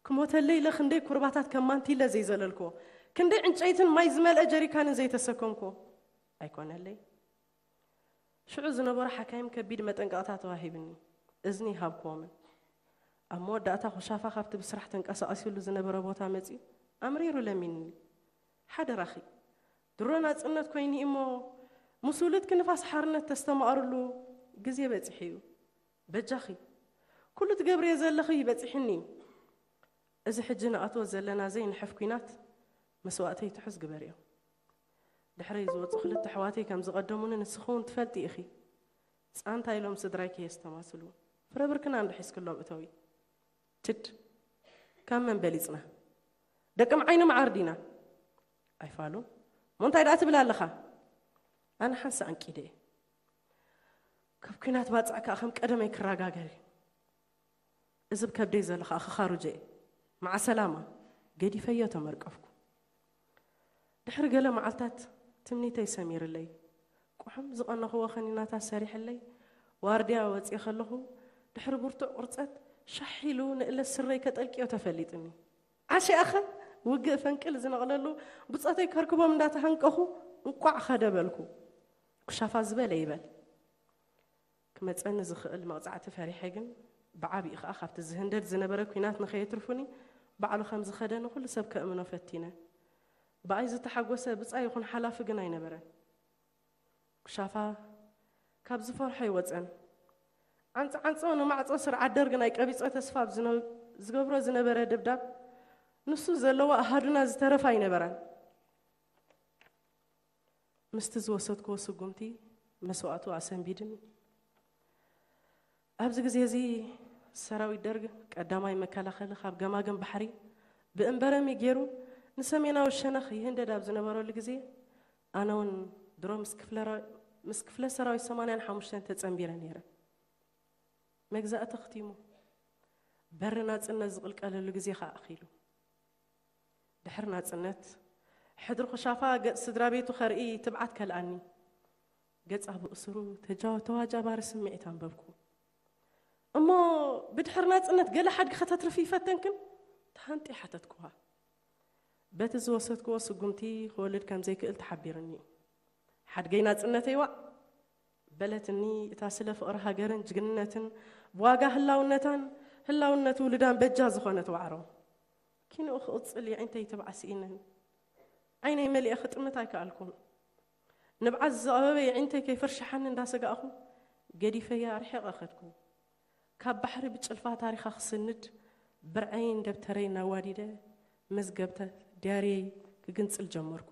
ክሞተለይ ኢለ ክንደይ ኩርባታት ከም ማንቲለ ዘይዘለልክዎ ክንደይ ዕንጨይትን ማይ ዝመልአ ጀሪካንን ዘይተሰከምክዎ ኣይኮነለይ ሽዑ ዝነበሩ ሓካይም ከቢድ መጠንቀቕታ ተዋሂብኒ እዝኒ ይሃብክዎምን ኣብ መወዳእታ ኹሻፋ ካብቲ ብስራሕ ተንቀሳቐሲሉ ዝነበረ ቦታ መጺኡ ኣምሪሩ ለሚንኒ ሓደራኺ ድሮ ናጽነት ኮይኒ እሞ ምስ ውሉድኪ ንፋስ ሓርነት ተስተማቕርሉ ግዜ በጺሑ እዩ። በጃኺ ኩሉ ትገብርዮ ዘለኺ በጺሕኒ እዩ። እዚ ሕጂ ንኣትዎ ዘለና ዘይንሕፍ ኲናት መስዋእተይ ትሑዝ ግበርዮ። ድሕረይ ዝወጹ ክልተ ኣሕዋተይ ከም ዝቐደሙኒ ንስኺ እውን ትፈልጢ ኢኺ። ጻንታ ኢሎም ስድራይ ከየስተማስሉ፣ ፍረ ብርክና እንዶ ሒዝክሎም እተዊ። ትድ፣ ካብ መን በሊጽና? ደቅም ዓይኒ መዓር ዲና? ኣይፋሉን። እሞ እንታይ ደኣ ትብል ኣለኻ? ኣነ ሓንሳእ ኣንቂደ እየ። ካብ ኲናት ባጽዕ ከኣ ከም ቀደመይ ክረጋገር እዩ። እዚ ብ ከብደይ ዘሎ ከኣ ክኻሩጀ እየ። መዓ ሰላማ፣ ገዲፈዮ ተመርቀፍኩ። ድሕሪ ገለ መዓልታት ትምኒተይ ሰሚርለይ፣ ቁሕም ዝቐነኽዎ ከኒናታት ሰሪሐለይ፣ ዋርድያ ወጺኤ ከለኹ፣ ድሕሪ ብርቱዕ ቁርጸት፣ ሻሕ ኢሉ ንእለ ስረይ ከጠልቅዮ ተፈሊጥኒ። ዓሽኣኸ ውግእ ፈንቅል ዝነቕለሉ ብጾተይ ከርክቦም እንዳተሃንቀኹ፣ እንቋዕ ኸደ በልኩ። ኩሻፋ ዝበለ ይበል። ክመጸኒ ዝኽእል መቕጻዕቲ ፈሪሐ ግን፣ ብዓቢኡ ኸኣ ካብቲ ዝህንደድ ዝነበረ ኲናት ንኸየትርፉኒ፣ ባዕሉ ከም ዝኸደ ንኹሉ ሰብ ከእምኖ ፈቲነ። ብኣይ ዝተሓጎሰ ብጻይ ይኹን ሓላፊ ግን ኣይነበረን። ኩሻፋ ካብ ዝፈርሖ ኣይወጸን። ዓንጸ ዓንጾ ንማዕጾ ስርዓት ደርግ ናይ ቀቢጸ ተስፋ ኣብ ዝነ-፣ ዝገብሮ ዝነበረ ደብዳብ፣ ንሱ ዘለዎ ኣሃዱና ዝተረፈ ኣይነበረን። ምስቲ ዝወሰድክዎ ስጉምቲ መስዋእቱ ኣሰንቢድኒ። ኣብዚ ግዜ እዚ ሰራዊት ደርግ ቀዳማይ መከላኸሊ ካብ ገማግም ባሕሪ ብእምበረሚ ገይሩ ንሰሜናዊ ሸነኽ ይህንደድ ኣብ ዝነበረሉ ግዜ፣ ኣነ እውን ድሮ ምስ ክፍለ ራ-፣ ምስ ክፍለ ሰራዊት ሰማንያን ሓሙሽተን ተጸንቢረ ነይረ። መግዛእቲ ኣኽቲሙ፣ በሪ ናጽነት ዝቕልቀለሉ ግዜ ኸኣ ኣኺሉ። ድሕሪ ናጽነት፣ ሕድሪ ኹሻፋ ገጽ ስድራ ቤቱ ኸርኢ ትብዓት ከልኣኒ። ገጻ ብእሱሩ ተጃ-፣ ተዋጃባሪ ስምዒት ኣንበብኩ። እሞ ብድሕሪ ናጽነት ገለ ሓድጊ ከተትርፊ ይፈተንክን? ተሃንጢ ሓተትኩዋ። በቲ ዝወሰድክዎ ስጉምቲ ክወልድ ከም ዘይክእል ተሓቢርኒ እዩ። ሓድገይ ናጽነተይ ዋእ በለትኒ እታ ስለ ፍቕሪ ሃገርን ጅግንነትን ብዋጋ ህላውነታን ህላውነት ውሉዳን በጃ ዝኾነት ዋዕሮ። ኪንኡ ክቕጽል የዒንተይ ትብዓስ ኢነን። ዓይነይ መሊአ ክጥምት ኣይከኣልኩን። ንብዓት ዝቐበበ የዒንተይ ከይፈርሽሓኒ እንዳሰጋእኹ ገዲፈያ ርሒቐ ከድኩ። ካብ ባሕሪ ብጭልፋ ታሪኻ ክስንድ ብርዐይን ደብተረይን ኣዋዲደ መዝገብተ ዲያርየይ ክግንጽል ጀመርኩ።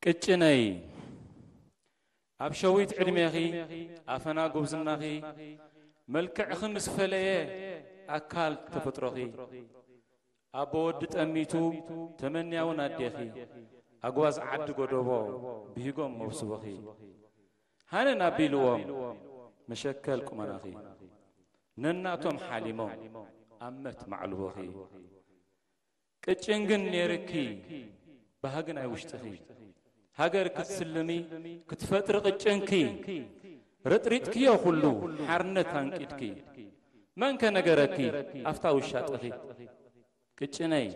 ቅጭነይ፣ ኣብ ሸዊት ዕድሜኺ፣ ኣፈና ጉብዝናኺ፣ መልክዕኺ ምስ ፈለየ ኣካል ተፈጥሮኺ፣ ኣቦ ወዲ ጠሚቱ ተመንያውን ኣዴኺ፣ ኣጓዝ ዓዲ ጎደቦ ብሂጎም መብስቦኺ። ሃነን ኣቢልዎም መሸከል ቁመናኺ፣ ነናቶም ሓሊሞም ኣመት ማዕልቦኺ። ቅጭን ግን ኔርኪ ባህጊ ናይ ውሽጥኺ፣ ሃገር ክትስልሚ ክትፈጥሪ ቅጭንኪ፣ ረጥሪጥክዮ ኩሉ ሓርነት ኣንቂድኪ። መንከ ነገረኪ ኣፍታ ውሻጥኺ? ቅጭነይ፣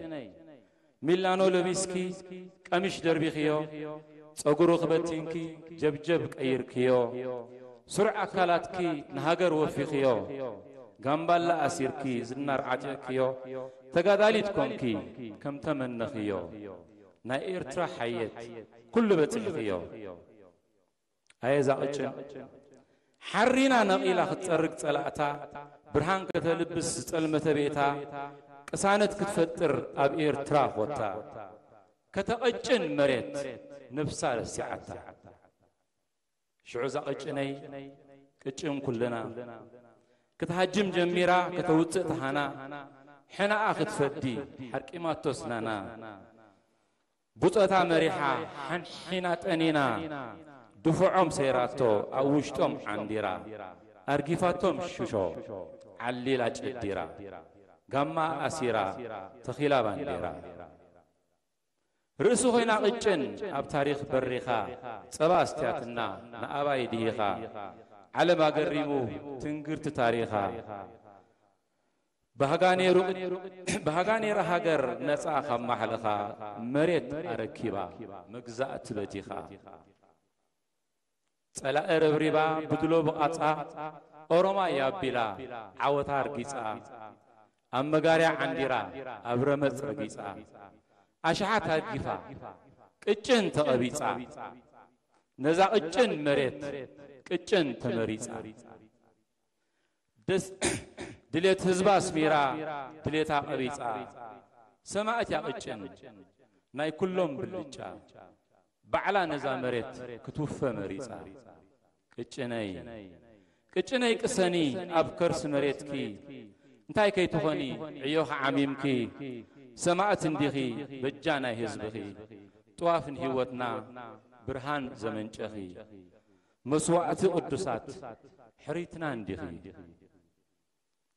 ሚላኖ ለቢስኪ ቀሚሽ ደርቢኽዮ፣ ጸጉሩ ክበቲንኪ ጀብጀብ ቀይርክዮ፣ ስሩዕ ኣካላትኪ ንሃገር ወፊኽዮ፣ ጋምባላ ኣሲርኪ ዝናር ዓጢቕክዮ፣ ተጋዳሊት ኮንኪ ከም ተመነኽዮ፣ ናይ ኤርትራ ሓየት ኩሉ በጺሕኽዮ። ኣየ እዛ ቅጭን፣ ሓሪና ነቒላ ክትጸርግ ጸላእታ፣ ብርሃን ከተልብስ ዝጸልመተ ቤታ፣ ቅሳነት ክትፈጥር ኣብ ኤርትራ ኾታ፣ ከተቐጭን መሬት ነብሳ ረሲዓታ። ሽዑ እዛ ቅጭነይ፣ ቅጭን ኩልና፣ ክትሃጅም ጀሚራ ከተውጽእ ተሃና፣ ሕናኣ ክትፈዲ ሓርቂማቶ ስናና። ብጾታ መሪሓ ሓንሒና ጠኒና፣ ድፉዖም ሰይራቶ ኣብ ውሽጦም ዓንዲራ፣ ኣርጊፋቶም ሽሾ ዓሊላ ጨዲራ፣ ጋማ ኣሲራ ተኺላ ባንዴራ። ርእሲ ኮይና ቅጭን ኣብ ታሪኽ በሪኻ፣ ጸባ ኣስትያትና ንኣባይ ድሂኻ፣ ዓለም ኣገሪሙ ትንግርቲ ታሪኻ። ባህጋ ነይሩ፣ ባህጋ ነይራ ሃገር ነጻ ካብ ማሕለኻ፣ መሬት ኣረኪባ መግዛእቲ በቲኻ። ጸላኢ ረብሪባ ብድሎ ብቓጻ፣ ኦሮማይ ኣቢላ ዓወታ ኣርጊጻ፣ ኣብ መጋርያ ዓንዲራ ኣብ ረመጽ ረጊጻ፣ ኣሽሓት ኣርጊፋ ቅጭን ተቐቢጻ፣ ነዛ ቅጭን መሬት ቅጭን ተመሪጻ። ደስ ድሌት ህዝባ ኣስሚራ ድሌታ ቀቢጻ፣ ሰማእት ያቕጭን ናይ ኩሎም ብልጫ፣ ባዕላ ነዛ መሬት ክትውፈ መሪጻ። ቅጭነይ ቅጭነይ ቅሰኒ ኣብ ከርሲ መሬትኪ፣ እንታይ ከይትኾኒ ዕዮኻ ዓሚምኪ፣ ሰማእት እንዲኺ በጃ ናይ ህዝብኺ፣ ጥዋፍን ህይወትና ብርሃን ዘመንጨኺ፣ መስዋእቲ ቅዱሳት ሕሪትና እንዲኺ።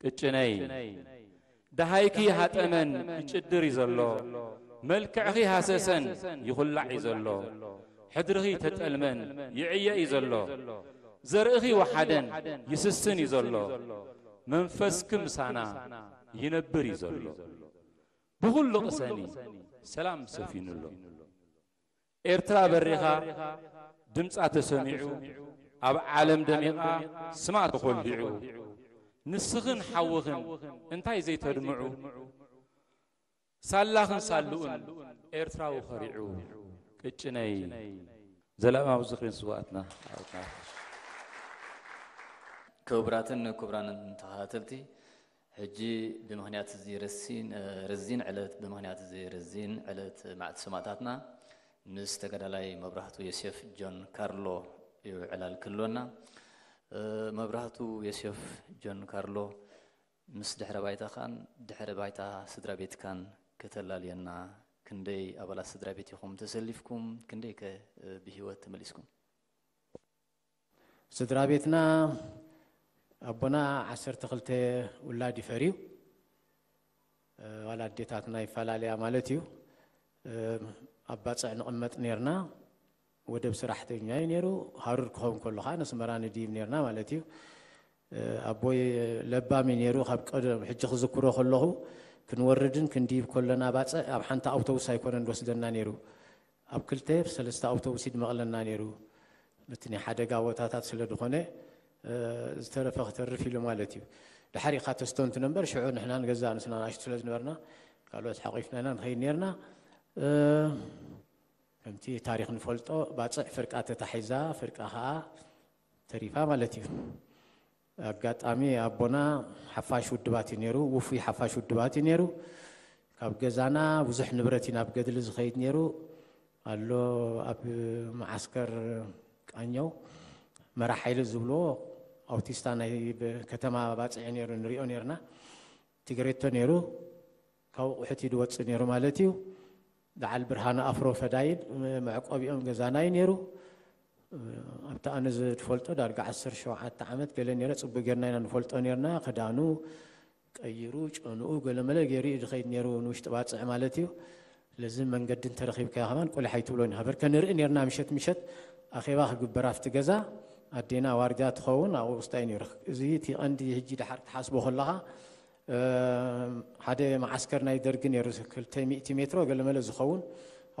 ቅጭነይ፣ ደሃይኪ ሃጠመን ይጭድር እዩ ዘሎ፣ መልክዕኺ ሃሰሰን ይኹላዕ እዩ ዘሎ፣ ሕድርኺ ተጠልመን ይዕየ እዩ ዘሎ፣ ዘርእኺ ወሓደን ይስስን እዩ ዘሎ፣ መንፈስኪ ምሳና ይነብር እዩ ዘሎ። ብኹሉ ቅሰኒ ሰላም ሰፊኑ ኣሎ። ኤርትራ በሪኻ ድምጻ ተሰሚዑ፣ ኣብ ዓለም ደሚቓ ስማ ተኾሊዑ፣ ንስኽን ሓውኽን እንታይ ዘይተድምዑ፣ ሳላኽን ሳልኡን ኤርትራዊ ኸሪዑ። ቅጭነይ፣ ዘላለማዊ ዝኽሪ ንስውኣትና። ክቡራትን ክቡራንን ተኸታተልቲ፣ ሕጂ ብምኽንያት እዚ ረሲን፣ ረዚን ዕለት፣ ብምኽንያት እዚ ረዚን ዕለት መዓልቲ ሰማእታትና፣ ምስ ተጋዳላይ መብራህቱ ዮሴፍ ጆን ካርሎ እዩ ዕላል ክህልወና። መብራህቱ ዮሴፍ ጆን ካርሎ፣ ምስ ድሕረ ባይታኻን ድሕረ ባይታ ስድራ ቤትካን ከተላልየና፣ ክንደይ ኣባላት ስድራ ቤት ኢኹም ተሰሊፍኩም፣ ክንደይ ከ ብህይወት ተመሊስኩም? ስድራ ቤትና፣ ኣቦና ዓሰርተ ክልተ ውላድ ይፈርዩ። ዋላ ኣዴታትና ይፈላለያ ማለት እዩ። ኣብ ባጽዕ ንቕመጥ ኔርና። ወደብ ሰራሕተኛ እዩ ነይሩ። ሃሩር ክኸውን ከሎ ኸዓ ነስመራ ንድይብ ኔርና ማለት እዩ። ኣቦይ ለባም እዩ ነይሩ። ካብ ቀደም ሕጂ ክዝክሮ ከለኹ፣ ክንወርድን ክንድይብ ከለና ባጽዕ ኣብ ሓንቲ ኣውቶቡስ ኣይኮነን ዝወስደና ነይሩ። ኣብ ክልተ ሰለስተ ኣውቶቡስ ይድመቕለና ነይሩ። ነቲ ናይ ሓደጋ ቦታታት ስለ ዝኾነ፣ ዝተረፈ ክተርፍ ኢሉ ማለት እዩ። ድሓር ኢኻ ተስተንትኖ እምበር፣ ሽዑ ንሕና ንገዛ ንስና ንኣሽቱ ስለ ዝነበርና፣ ካልኦት ሓቒፍና ኢና ንኸይድ ነይርና። ከምቲ ታሪኽ ንፈልጦ፣ ባጽዕ ፍርቃ ተታሒዛ፣ ፍርቃ ኸኣ ተሪፋ ማለት እዩ። ኣጋጣሚ ኣቦና ሓፋሽ ውድባት እዩ ነይሩ፣ ውፉይ ሓፋሽ ውድባት እዩ ነይሩ። ካብ ገዛና ብዙሕ ንብረት እዩ ናብ ገድሊ ዝኸይድ ነይሩ። ኣሎ። ኣብ መዓስከር ቃኘው መራሕ ሓይሊ ዝብልዎ ኣውቲስታ ናይ ብ- ከተማ ባፅዒ ነይሩ፣ ንሪኦ ነርና። ትግሬቶ ነይሩ። ካብ ቁሕት እዩ ዝወፅእ ነይሩ ማለት እዩ። በዓል ብርሃነ ኣፍሮ ፈዳይን መዕቆቢኦም ገዛና እዩ ነይሩ። ኣብቲ ኣነ ዝፈልጦ ዳርጋ ዓሰርተ ሸውዓተ ዓመት ገለ ነይረ። ፅቡቅ ጌርና ኢና ንፈልጦ ነርና። ክዳኑ ቀይሩ፣ ጨንኡ ገለመለ ገይሩ እዩ ዝኸይድ ነይሩ ንውሽጢ ባፅዕ ማለት እዩ። ስለዚ መንገዲ እንተረኺብካዮ ከማን ቆሊሕ ኣይትብሎን። ሃበር ከንርኢ ነርና። ምሸት ምሸት ኣኼባ ክግበር ኣብቲ ገዛ ኣዴና ዋርድያ ትኸውን ኣብኡ ውስጣ እዩ ነይሩ። እዚ እቲ ቀንዲ ሕጂ ድሓር ትሓስቦ ከለኻ ሓደ መዓስከር ናይ ደርጊ ነይሩ። ክልተ ሚእቲ ሜትሮ ገለመለ ዝኸውን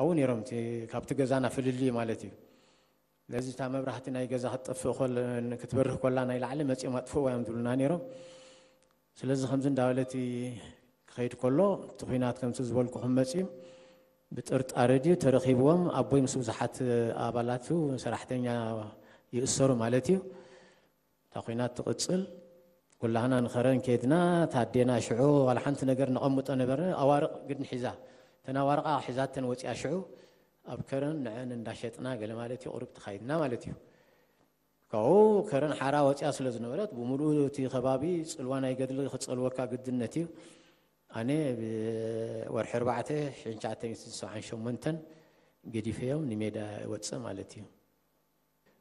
ኣብኡ ነይሮም። እቲ ካብቲ ገዛና ፍልልዩ ማለት እዩ። ስለዚ እታ መብራህቲ ናይ ገዛ ክትጠፍእ ክትበርህ ኮላ ናይ ላዕሊ መፂኦም ኣጥፍእዋ እዮም ዝብሉና ነይሮም። ስለዚ ከምዚ እንዳበለ እቲ ክኸይድ ከሎ እቲ ኩናት ከምቲ ዝበልኩኹም መፂኡ ብጥርጣረ ድዩ ተረኺብዎም ኣቦይ ምስ ብዙሓት ኣባላቱ ሰራሕተኛ ይእሰሩ ማለት እዩ። እታ ኩናት ትቕፅል። ኩላህና ንኸረን ከድና። ታዴና ሽዑ ዋላ ሓንቲ ነገር ነቐምጦ ነበረ። ኣዋርቕ ግድን ሒዛ፣ እተን ኣዋርቓ ሒዛተን ወፂኣ። ሽዑ ኣብ ከረን ንዐን እንዳሸጥና ገለ ማለት እዩ፣ ቁሩብ ተኻይድና ማለት እዩ። ካብኡ ከረን ሓራ ወፂኣ ስለ ዝነበረት ብምሉኡ እቲ ከባቢ ፅልዋ ናይ ገድሊ ክፀልወካ ግድነት እዩ። ኣነ ብወርሒ ኣርባዕተ ሽሕን ትሽዓተ ሚእትን ሰብዓን ሸሞንተን ገዲፈዮም ንሜዳ ወፅእ ማለት እዩ።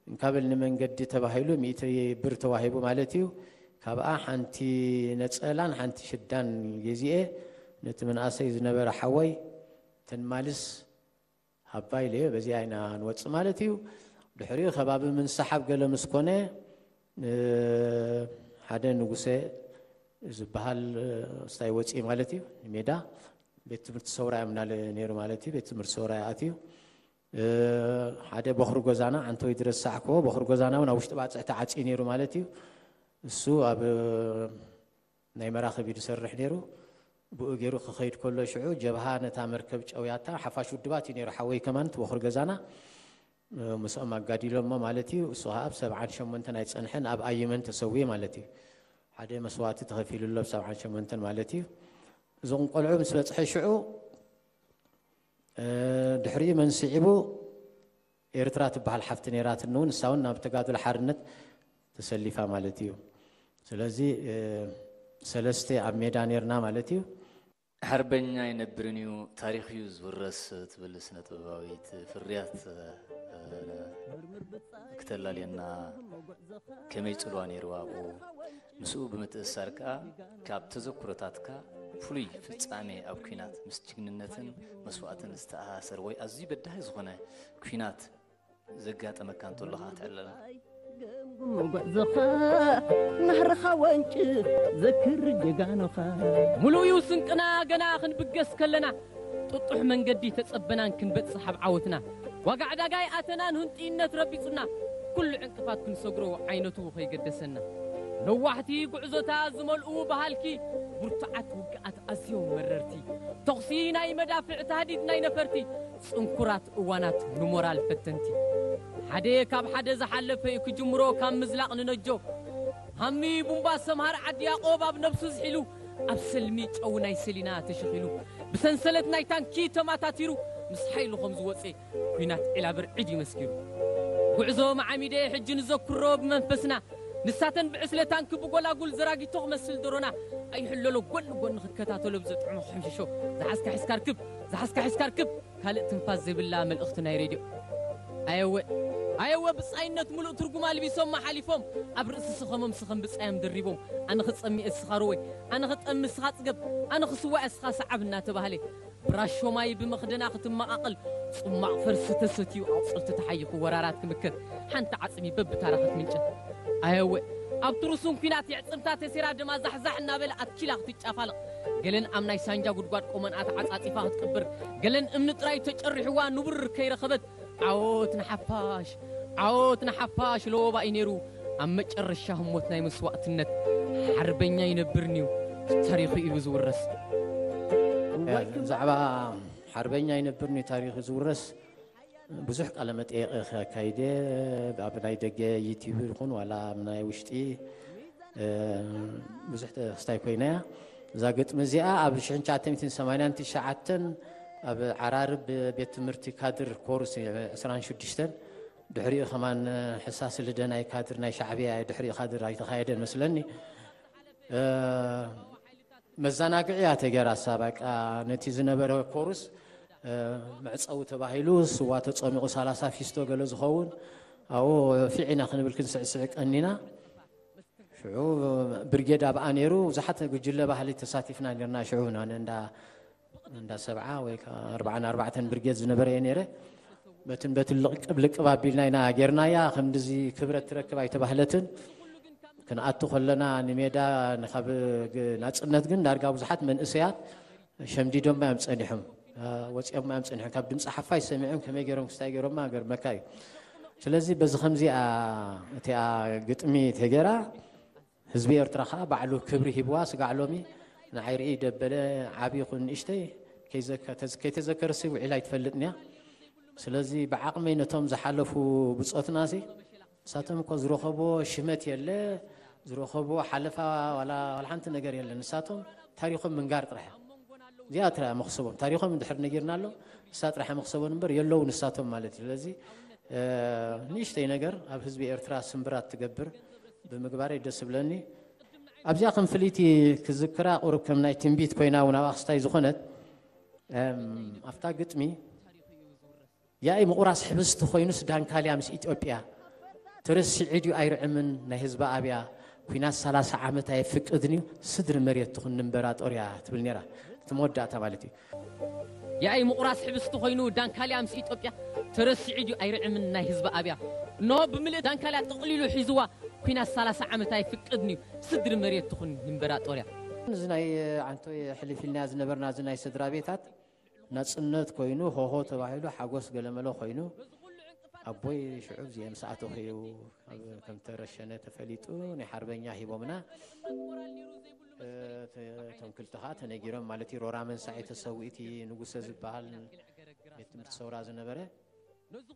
እንካበል ንመንገዲ ተባሂሉ ሚእቲ ብር ተዋሂቡ ማለት እዩ። ካብኣ ሓንቲ ነፀላን ሓንቲ ሽዳን ገዚኤ ነቲ መንእሰይ ዝነበረ ሓወይ ተንማልስ ሃባ ኢለዮ በዚኣ ኢና ንወፅእ ማለት እዩ። ድሕሪኡ ከባቢ ምንሳሓብ ገለ ምስ ኮነ ሓደ ንጉሰ ዝበሃል ስታይ ወፅኢ ማለት እዩ። ንሜዳ ቤት ትምህርቲ ሰውራ እዮም ናለ ነይሩ ማለት እዩ። ቤት ትምህርቲ ሰውራ ኣትዩ ሓደ በኽሪ ጎዛና ዓንተወይ ድረስ ሳዕኮ በኽሪ ጎዛና እውን ኣብ ውሽጢ ባፅዕ ተዓፅዩ ነይሩ ማለት እዩ። እሱ ኣብ ናይ መራኽብ እዩ ዝሰርሕ ነይሩ። ብኡ ገይሩ ክኸይድ ከሎ ሽዑ ጀብሃ ነታ መርከብ ጨውያታ ሓፋሽ ውድባት እዩ ነይሩ። ሓወይ ከማን እቲ በኽሪ ገዛና ምስኦም ኣጋዲሎሞ ማለት እዩ። እሱ ከዓ ኣብ ሰብዓን ሸሞንተን ኣይፀንሐን ኣብ ኣየመን ተሰውየ ማለት እዩ። ሓደ መስዋእቲ ተኸፊሉሎ ኣብ ሰብዓን ሸሞንተን ማለት እዩ። እዞም ቆልዑ ምስ በፅሐ ሽዑ ድሕሪኡ መን ስዒቡ ኤርትራ ትበሃል ሓፍቲ ነይራትኒ እውን ንሳ እውን ናብ ተጋድሎ ሓርነት ተሰሊፋ ማለት እዩ። ስለዚ ሰለስተ ኣብ ሜዳ ነርና ማለት እዩ። ሓርበኛ ኣይነብርን እዩ ታሪኽ እዩ ዝውረስ ትብል ስነ ጥበባዊት ፍርያት ክተላልየና ከመይ ጽልዋ ነይርዋ ኣብኡ? ምስኡ ብምትእስሳር ከኣ ካብ ተዘክሮታትካ ፍሉይ ፍጻሜ ኣብ ኲናት ምስ ጅግንነትን መስዋእትን ዝተኣሳሰር ወይ ኣዝዩ በዳሂ ዝኾነ ኲናት ዘጋጠመካ እንተሎ ከኣ ትዕለልና። ጉዕዞኻ ናህርኻ ወንጭ ዘክር ጀጋኑኻ። ሙሉእ እዩ ስንቅና ገና ክንብገስ ከለና፣ ጥጡሕ መንገዲ ተጸበናን ክንበጽሕ ኣብ ዓወትና። ዋጋ ዕዳጋ ይኣተናን ህንጥይነት ረቢጹና፣ ኩሉ ዕንቅፋት ክንሰግሮ ዓይነቱ ከይገደሰና። ነዋሕቲ ጉዕዞታት ዝመልኡ በሃልኪ፣ ብርቱዓት ውግኣት ኣዝዮም መረርቲ፣ ተኹሲ ናይ መዳፍዕ ታህዲድ ናይ ነፈርቲ፣ ጽንኩራት እዋናት ንሞራል ፈተንቲ። ሓደ ካብ ሓደ ዝሓለፈ እዩ ክጅምሮ ካብ ምዝላቕ ንነጆ። ሃሚ ቡምባ ሰምሃር ዓዲ ያቆብ ኣብ ነብሱ ዝሒሉ፣ ኣብ ሰልሚ ጨው ናይ ሰሊና ተሸኺሉ፣ ብሰንሰለት ናይ ታንኪ ተማታቲሩ፣ ምስ ሓይሉ ከም ዝወፀ ኲናት ዒላ ብርዒድ እዩ መስኪሩ። ጉዕዞ መዓሚደ ሕጂ ንዘክሮ ብመንፈስና፣ ንሳተን ብዕስለ ታንኪ ብጎላጉል ዘራጊቶ ክመስል ደሮና፣ ኣይሕለሎ ጎኒ ጎኒ ክከታተሎ ብዘጥዕሞ ክሕምሽሾ፣ ዝሓዝካ ሒዝካ ርክብ፣ ዝሓዝካ ሒዝካ ርክብ፣ ካልእ ትንፋስ ዘይብላ መልእኽቲ ናይ ሬድዮ። ኣየወ ኣየወ ብጻይነት ምሉእ ትርጉም ኣልቢሶማ ሓሊፎም፣ ኣብ ርእሲ ስኸሞም ስኸም ብጻዮም ደሪቦም፣ ኣነ ክጸሚ እስኻ ርወይ፣ ኣነ ክጠሚ እስኻ ጽገብ፣ ኣነ ክስዋእ እስኻ ሰዓብ እናተባህለ፣ ብራሾ ማይ ብመኽደና ክትመቓቐል፣ ጽማቕ ፈርሲ ተሰትዩ ኣቑጽልቲ ተሓይኹ ወራራት ክምከት፣ ሓንቲ ዓጽሚ በብታራ ክትምንጨት። ኣየወ ኣብቲ ርሱን ኲናት የዕጽምታ ተሴራ ደማ ዛሕዛሕ እናበለ ኣትኪላ ክትጫፋለቕ፣ ገለን ኣብ ናይ ሳንጃ ጉድጓድ ቆመንኣ ተዓጻጺፋ ክትቅብር፣ ገለን እምኒ ጥራይ ተጨሪሕዋ ንቡር ከይረኸበት፣ ዓወት ንሓፋሽ ዓወት ንሓፋሽ ለወባ እዩ ነይሩ። ኣብ መጨረሻ ህሞት ናይ መስዋእትነት ሓርበኛ ይነብርን'ዩ፣ ታሪኹ እዩ ዝውረስ። ብዛዕባ ሓርበኛ ይነብርን'ዩ ታሪኹ ዝውረስ ብዙሕ ቃለ መጠየቕ ከካይደ ኣብ ናይ ደገ ዩቲዩብ ይኹን ዋላ ኣብ ናይ ውሽጢ ብዙሕ ተስታይ ኮይናያ። እዛ ግጥሚ እዚኣ ኣብ ሽሕን ትሽዓተ ሚእትን ሰማንያን ትሽዓተን ኣብ ዓራርብ ቤት ትምህርቲ ካድር ኮርስ ዕስራን ሽዱሽተን፣ ድሕሪኡ ከማን ሕሳስ ልደ ናይ ካድር ናይ ሻዕብያ ድሕሪኡ ካድር ኣይተኻየደን መስለኒ። እ፣ መዘናግዒ እያ ተገይራ እሳ። በቃ ነቲ ዝነበረ ኮርስ፣ እ፣ መዕጸዊ ተባሂሉ ስዋ ተጸሚቑ ሰላሳ ፊስቶ ገለ ዝኸውን ኣብኡ ፊዕ ኢና ክንብል ክንስዕስዕ ቀኒና። ሽዑ ብርጌድ ኣብኣ ነይሩ። ብዙሓት ጉጅለ ባህሊ ተሳቲፍና ነርና። ሽዑ ና-፣ እንዳ፣ እንዳ ሰብዓ ወይ ከዓ ኣርባዓን ኣርባዕተን ብርጌድ ዝነበረ እየ ነይረ። በትን በትን ልቅብ ልቅብ ኣቢልና ኢና ጌርናያ። ከምዚ ክብረት ትረክብ ኣይተባህለትን። ክንኣቱ ከለና ንሜዳ ንካብ ግ-፣ ናጽነት ግን ዳርጋ ብዙሓት መንእሰያት ሸምዲዶማ እዮም ጸኒሖም፣ እ፣ ወጺኦማ እዮም ጸኒሖም። ካብ ድምፂ ሓፋሽ ሰሚዖም ከመይ ገይሮም ክስታይ ገይሮማ ገርመካ እዩ። ስለዚ በዚ ከምዚኣ እቲኣ ግጥሚ ተገይራ፣ ህዝቢ ኤርትራ ከዓ ባዕሉ ክብሪ ሂብዋ። ስጋዕ ሎሚ ንዓይ ርኢ ደበለ ዓብዪ ይኹን ንእሽተይ ከይዘከ-፣ ተዝ-፣ ከይተዘከርሲ ውዒላ ኣይትፈልጥን እያ። ስለዚ ብዓቕመይ ነቶም ዝሓለፉ ብጾትናሲ ንሳቶም እኮ ዝረኸብዎ ሽመት የለ፣ ዝረኸብዎ ሓለፋ ዋላ፣ ዋላ ሓንቲ ነገር የለን። ንሳቶም ታሪኾም ምንጋር ጥራሕ። እዚኣ ጥራሕ መኽሰቦም። ታሪኾም እንድሕር ነጊርና ኣሎ፣ ንሳ ጥራሕ መኽሰቦም እምበር የለዉ ንሳቶም ማለት እዩ። ስለዚ፣ እ፣ ንእሽተይ ነገር ኣብ ህዝቢ ኤርትራ ስምብራት ትገብር ብምግባረይ ደስ ይብለኒ። ኣብዚኣ ከም ፍልይቲ ክዝክራ ቁሩብ ከም ናይ ትንቢት ኮይና እውን ኣብ ኣኽስታይ ዝኾነት፣ እም፣ ኣብታ ግጥሚ ያኢ ምቑራስ ሕብስቲ ኮይኑስ ዳንካልያ ምስ ኢትዮጵያ ተረሲዑ ድዩ ኣይርዕምን ናይ ህዝቢ ኣብያ ኩናት ሰላሳ ዓመት ኣየፍቅድን እዩ ስድሪ መሬት ትኹን እምበራጦርያ ትብል ነይራ። እቲ መወዳእታ ማለት እዩ። ያኢ ምቑራስ ሕብስቲ ኮይኑ ዳንካልያ ምስ ኢትዮጵያ ተረሲዑ ድዩ ኣይርዕምን ናይ ህዝቢ ኣብያ እነሆ ብምልእ ዳንካልያ ጥቕሊሉ ሒዝዋ ኩናት ሰላሳ ዓመት ኣይፍቅድን እዩ ስድሪ መሬት ትኹን እምበራጦርያ። እዚ ናይ ዓንቶ ሕሊፊልና ዝነበርና እዚ ናይ ስድራ ቤታት ናጽነት ኮይኑ ሆሆ ተባሂሉ ሓጎስ ገለመለ ኮይኑ ኣቦይ ሽዑ እዚኦም ሰዓቱ ኸዩ ከም ተረሸነ ተፈሊጡ ናይ ሓርበኛ ሂቦምና። እ፣ ተ-፣ እቶም ክልተ ኸዓ ተነጊሮም ማለት እዩ። ሮራ መንሳዒ ተሰዊእቲ ንጉሰ ዝበሃል ቤት ትምህርቲ ሰውራ ዝነበረ።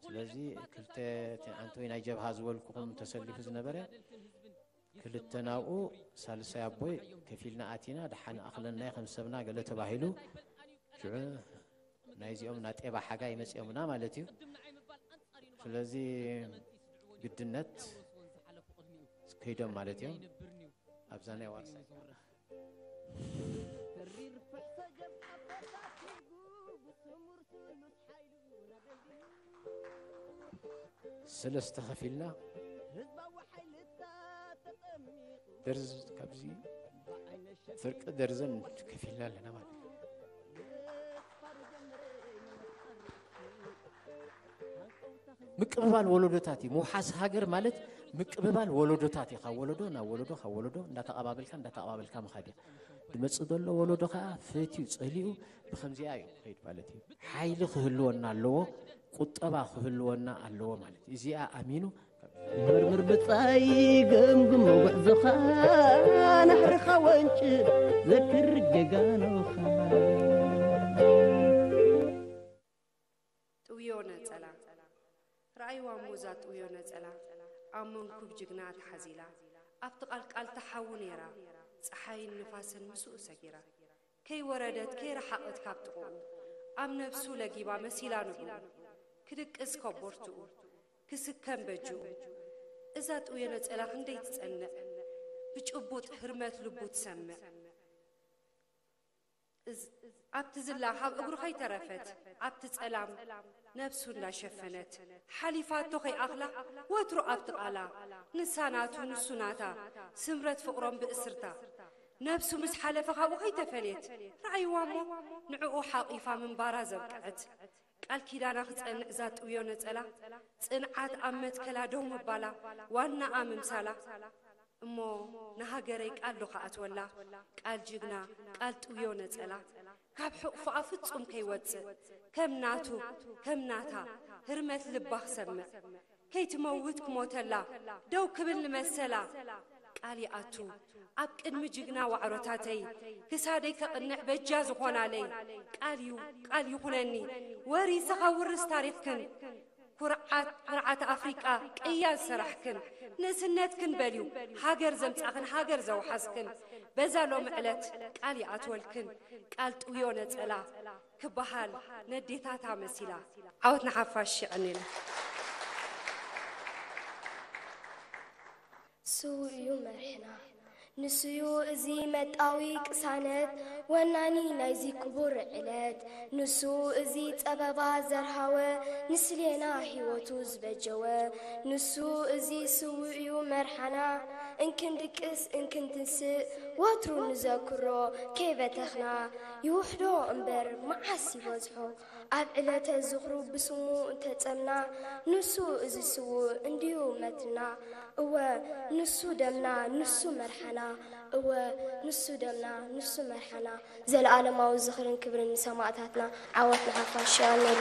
ስለዚ ክልተ ተ-፣ ኣንቶይ ናይ ጀብሃ ዝበልኩኹም ተሰሊፉ ዝነበረ ክልተ ናብኡ ሳልሳይ ኣቦይ ከፊልና ኣቲና ደሓን ኣኽለናይ ከም ሰብና ገለ ተባሂሉ ሽዑ ናይዚኦም ናጤባ ሓጋይ መጺኦምና ማለት እዩ። ስለዚ ግድነት ከይዶም ማለት እዮም። ኣብዛ ናይ ዋርሳይ ሰለስተ ከፊልና ደርዝ ካብዚ ፍርቂ ደርዘን ከፊልና ኣለና ማለት እዩ። ምቅብባል ወለዶታት እዩ። ምውሓስ ሃገር ማለት ምቅብባል ወለዶታት እዩ። ካብ ወለዶ ናብ ወለዶ፣ ካብ ወለዶ እንዳተቐባበልካ፣ እንዳተቐባበልካ ምኻድ እያ። ዝመጽእ ዘሎ ወለዶ ከዓ ፈትዩ፣ ጸሊኡ ብኸምዚኣ እዩ ክኸይድ ማለት እዩ። ሓይሊ ክህልወና ኣለዎ፣ ቁጠባ ክህልወና ኣለዎ ማለት እዩ። እዚኣ ኣሚኑ መርምር ብጻይ ገምግም ጉዕዞኻ ናሕርኻ ወንጭ ዘክር ጀጋኑኻ። ጥውዮ ነጸላ። ረኣይዋ እሞ እዛ ጥውዮ ነጸላ ኣብ መንኩብ ጅግና ተሓዚላ፣ ኣብቲ ቃልቃል ተሓዉ ነይራ፣ ጸሓይን ንፋስን ምስኡ ሰጊራ። ከይወረደት ከይረሓቐት ካብ ጥቕኡ፣ ኣብ ነብሱ ለጊባ መሲላ ንብኡ፣ ክድቅስ ከቦርትኡ፣ ክስከም በጅኡ። እዛ ጥውዮ ነጸላ ክንደይ ትጸንዕ፣ ብጭቡጥ ህርመት ልቡ ትሰምዕ። እዝ-፣ ኣብቲ ዝላ ካብ እግሩ ከይተረፈት፣ ኣብቲ ጸላም ነብሱ እንዳሸፈነት፣ ሓሊፋቶ ከይኣኽላ ወትሩ ኣብቲ ቃላ፣ ንሳ ናቱ ንሱ ናታ፣ ስምረት ፍቕሮም ብእስርታ። ነብሱ ምስ ሓለፈ ካብኡ ከይተፈልየት፣ ረኣይዋ እሞ ንዕኡ ሓቒፋ ምንባራ ዘብቅዐት። ቃል ኪዳና ክጸንዕ እዛ ጥውዮ ነጸላ፣ ጽንዓት ኣብ መትከላ ደው ምባላ፣ ዋናኣ ምምሳላ። እሞ ንሃገረይ ቃል ዶ ክኣትወላ፣ ቃል ጅግና፣ ቃል ጥውዮ ነጸላ፣ ካብ ሕቑፎኣ ፍጹም ከይወጽእ፣ ከም ናቱ፣ ከም ናታ፣ ህርመት ልባ ክሰምዕ። ከይትመውት ክሞተላ፣ ደው ክብል ንመሰላ፣ ቃል ይኣቱ ኣብ ቅድሚ ጅግና ዋዕሮታተይ፣ ክሳደይ ከቕንዕ በጃ ዝኾናለይ፣ ቃል እዩ፣ ቃል ይኹነኒ፣ ወሪሰኻ ውርስ ታሪኽክን፣ ኩርዓት፣ ኩርዓት ኣፍሪቃ፣ ቅያ ዝሰራሕክን፣ ንእስነትክን በልዩ፣ ሃገር ዘምጻኽን፣ ሃገር ዘውሓስክን፣ በዛ ሎሚ ዕለት ቃል ይኣትወልክን፣ ቃል ጥውዮ ነጸላ፣ ክበሃል ነዴታታ መሲላ። ዓወት ንሓፋሽ። የቐንየልና። ስዉእ እዩ መርሕና። ንሱዩ እዚ መጣዊ ቅሳነት፣ ወናኒ ናይዚ ክቡር ዕለት። ንሱ እዚ ጸበባ ዘርሃወ፣ ንስሌና ህይወቱ ዝበጀወ። ንሱ እዚ ስዉእ እዩ መርሓና። እንክንድቅስ እንክንትንስእ፣ ወትሩ ንዘክሮ ከይበተኽና። ይውሕዶ እምበር መዓስ ይበዝሖ፣ ኣብ ዕለተ ዝኽሩ ብስሙ እንተጸምና። ንሱ እዚ ስዉእ እንድዩ መትንና። እወ፣ ንሱ ደምና፣ ንሱ መርሓና። እወ፣ ንሱ ደምና፣ ንሱ መርሓና። ዘለኣለማዊ ዝኽርን ክብርን ንሰማእታትና። ዓወት ንሓፋሽ። ኣሜን።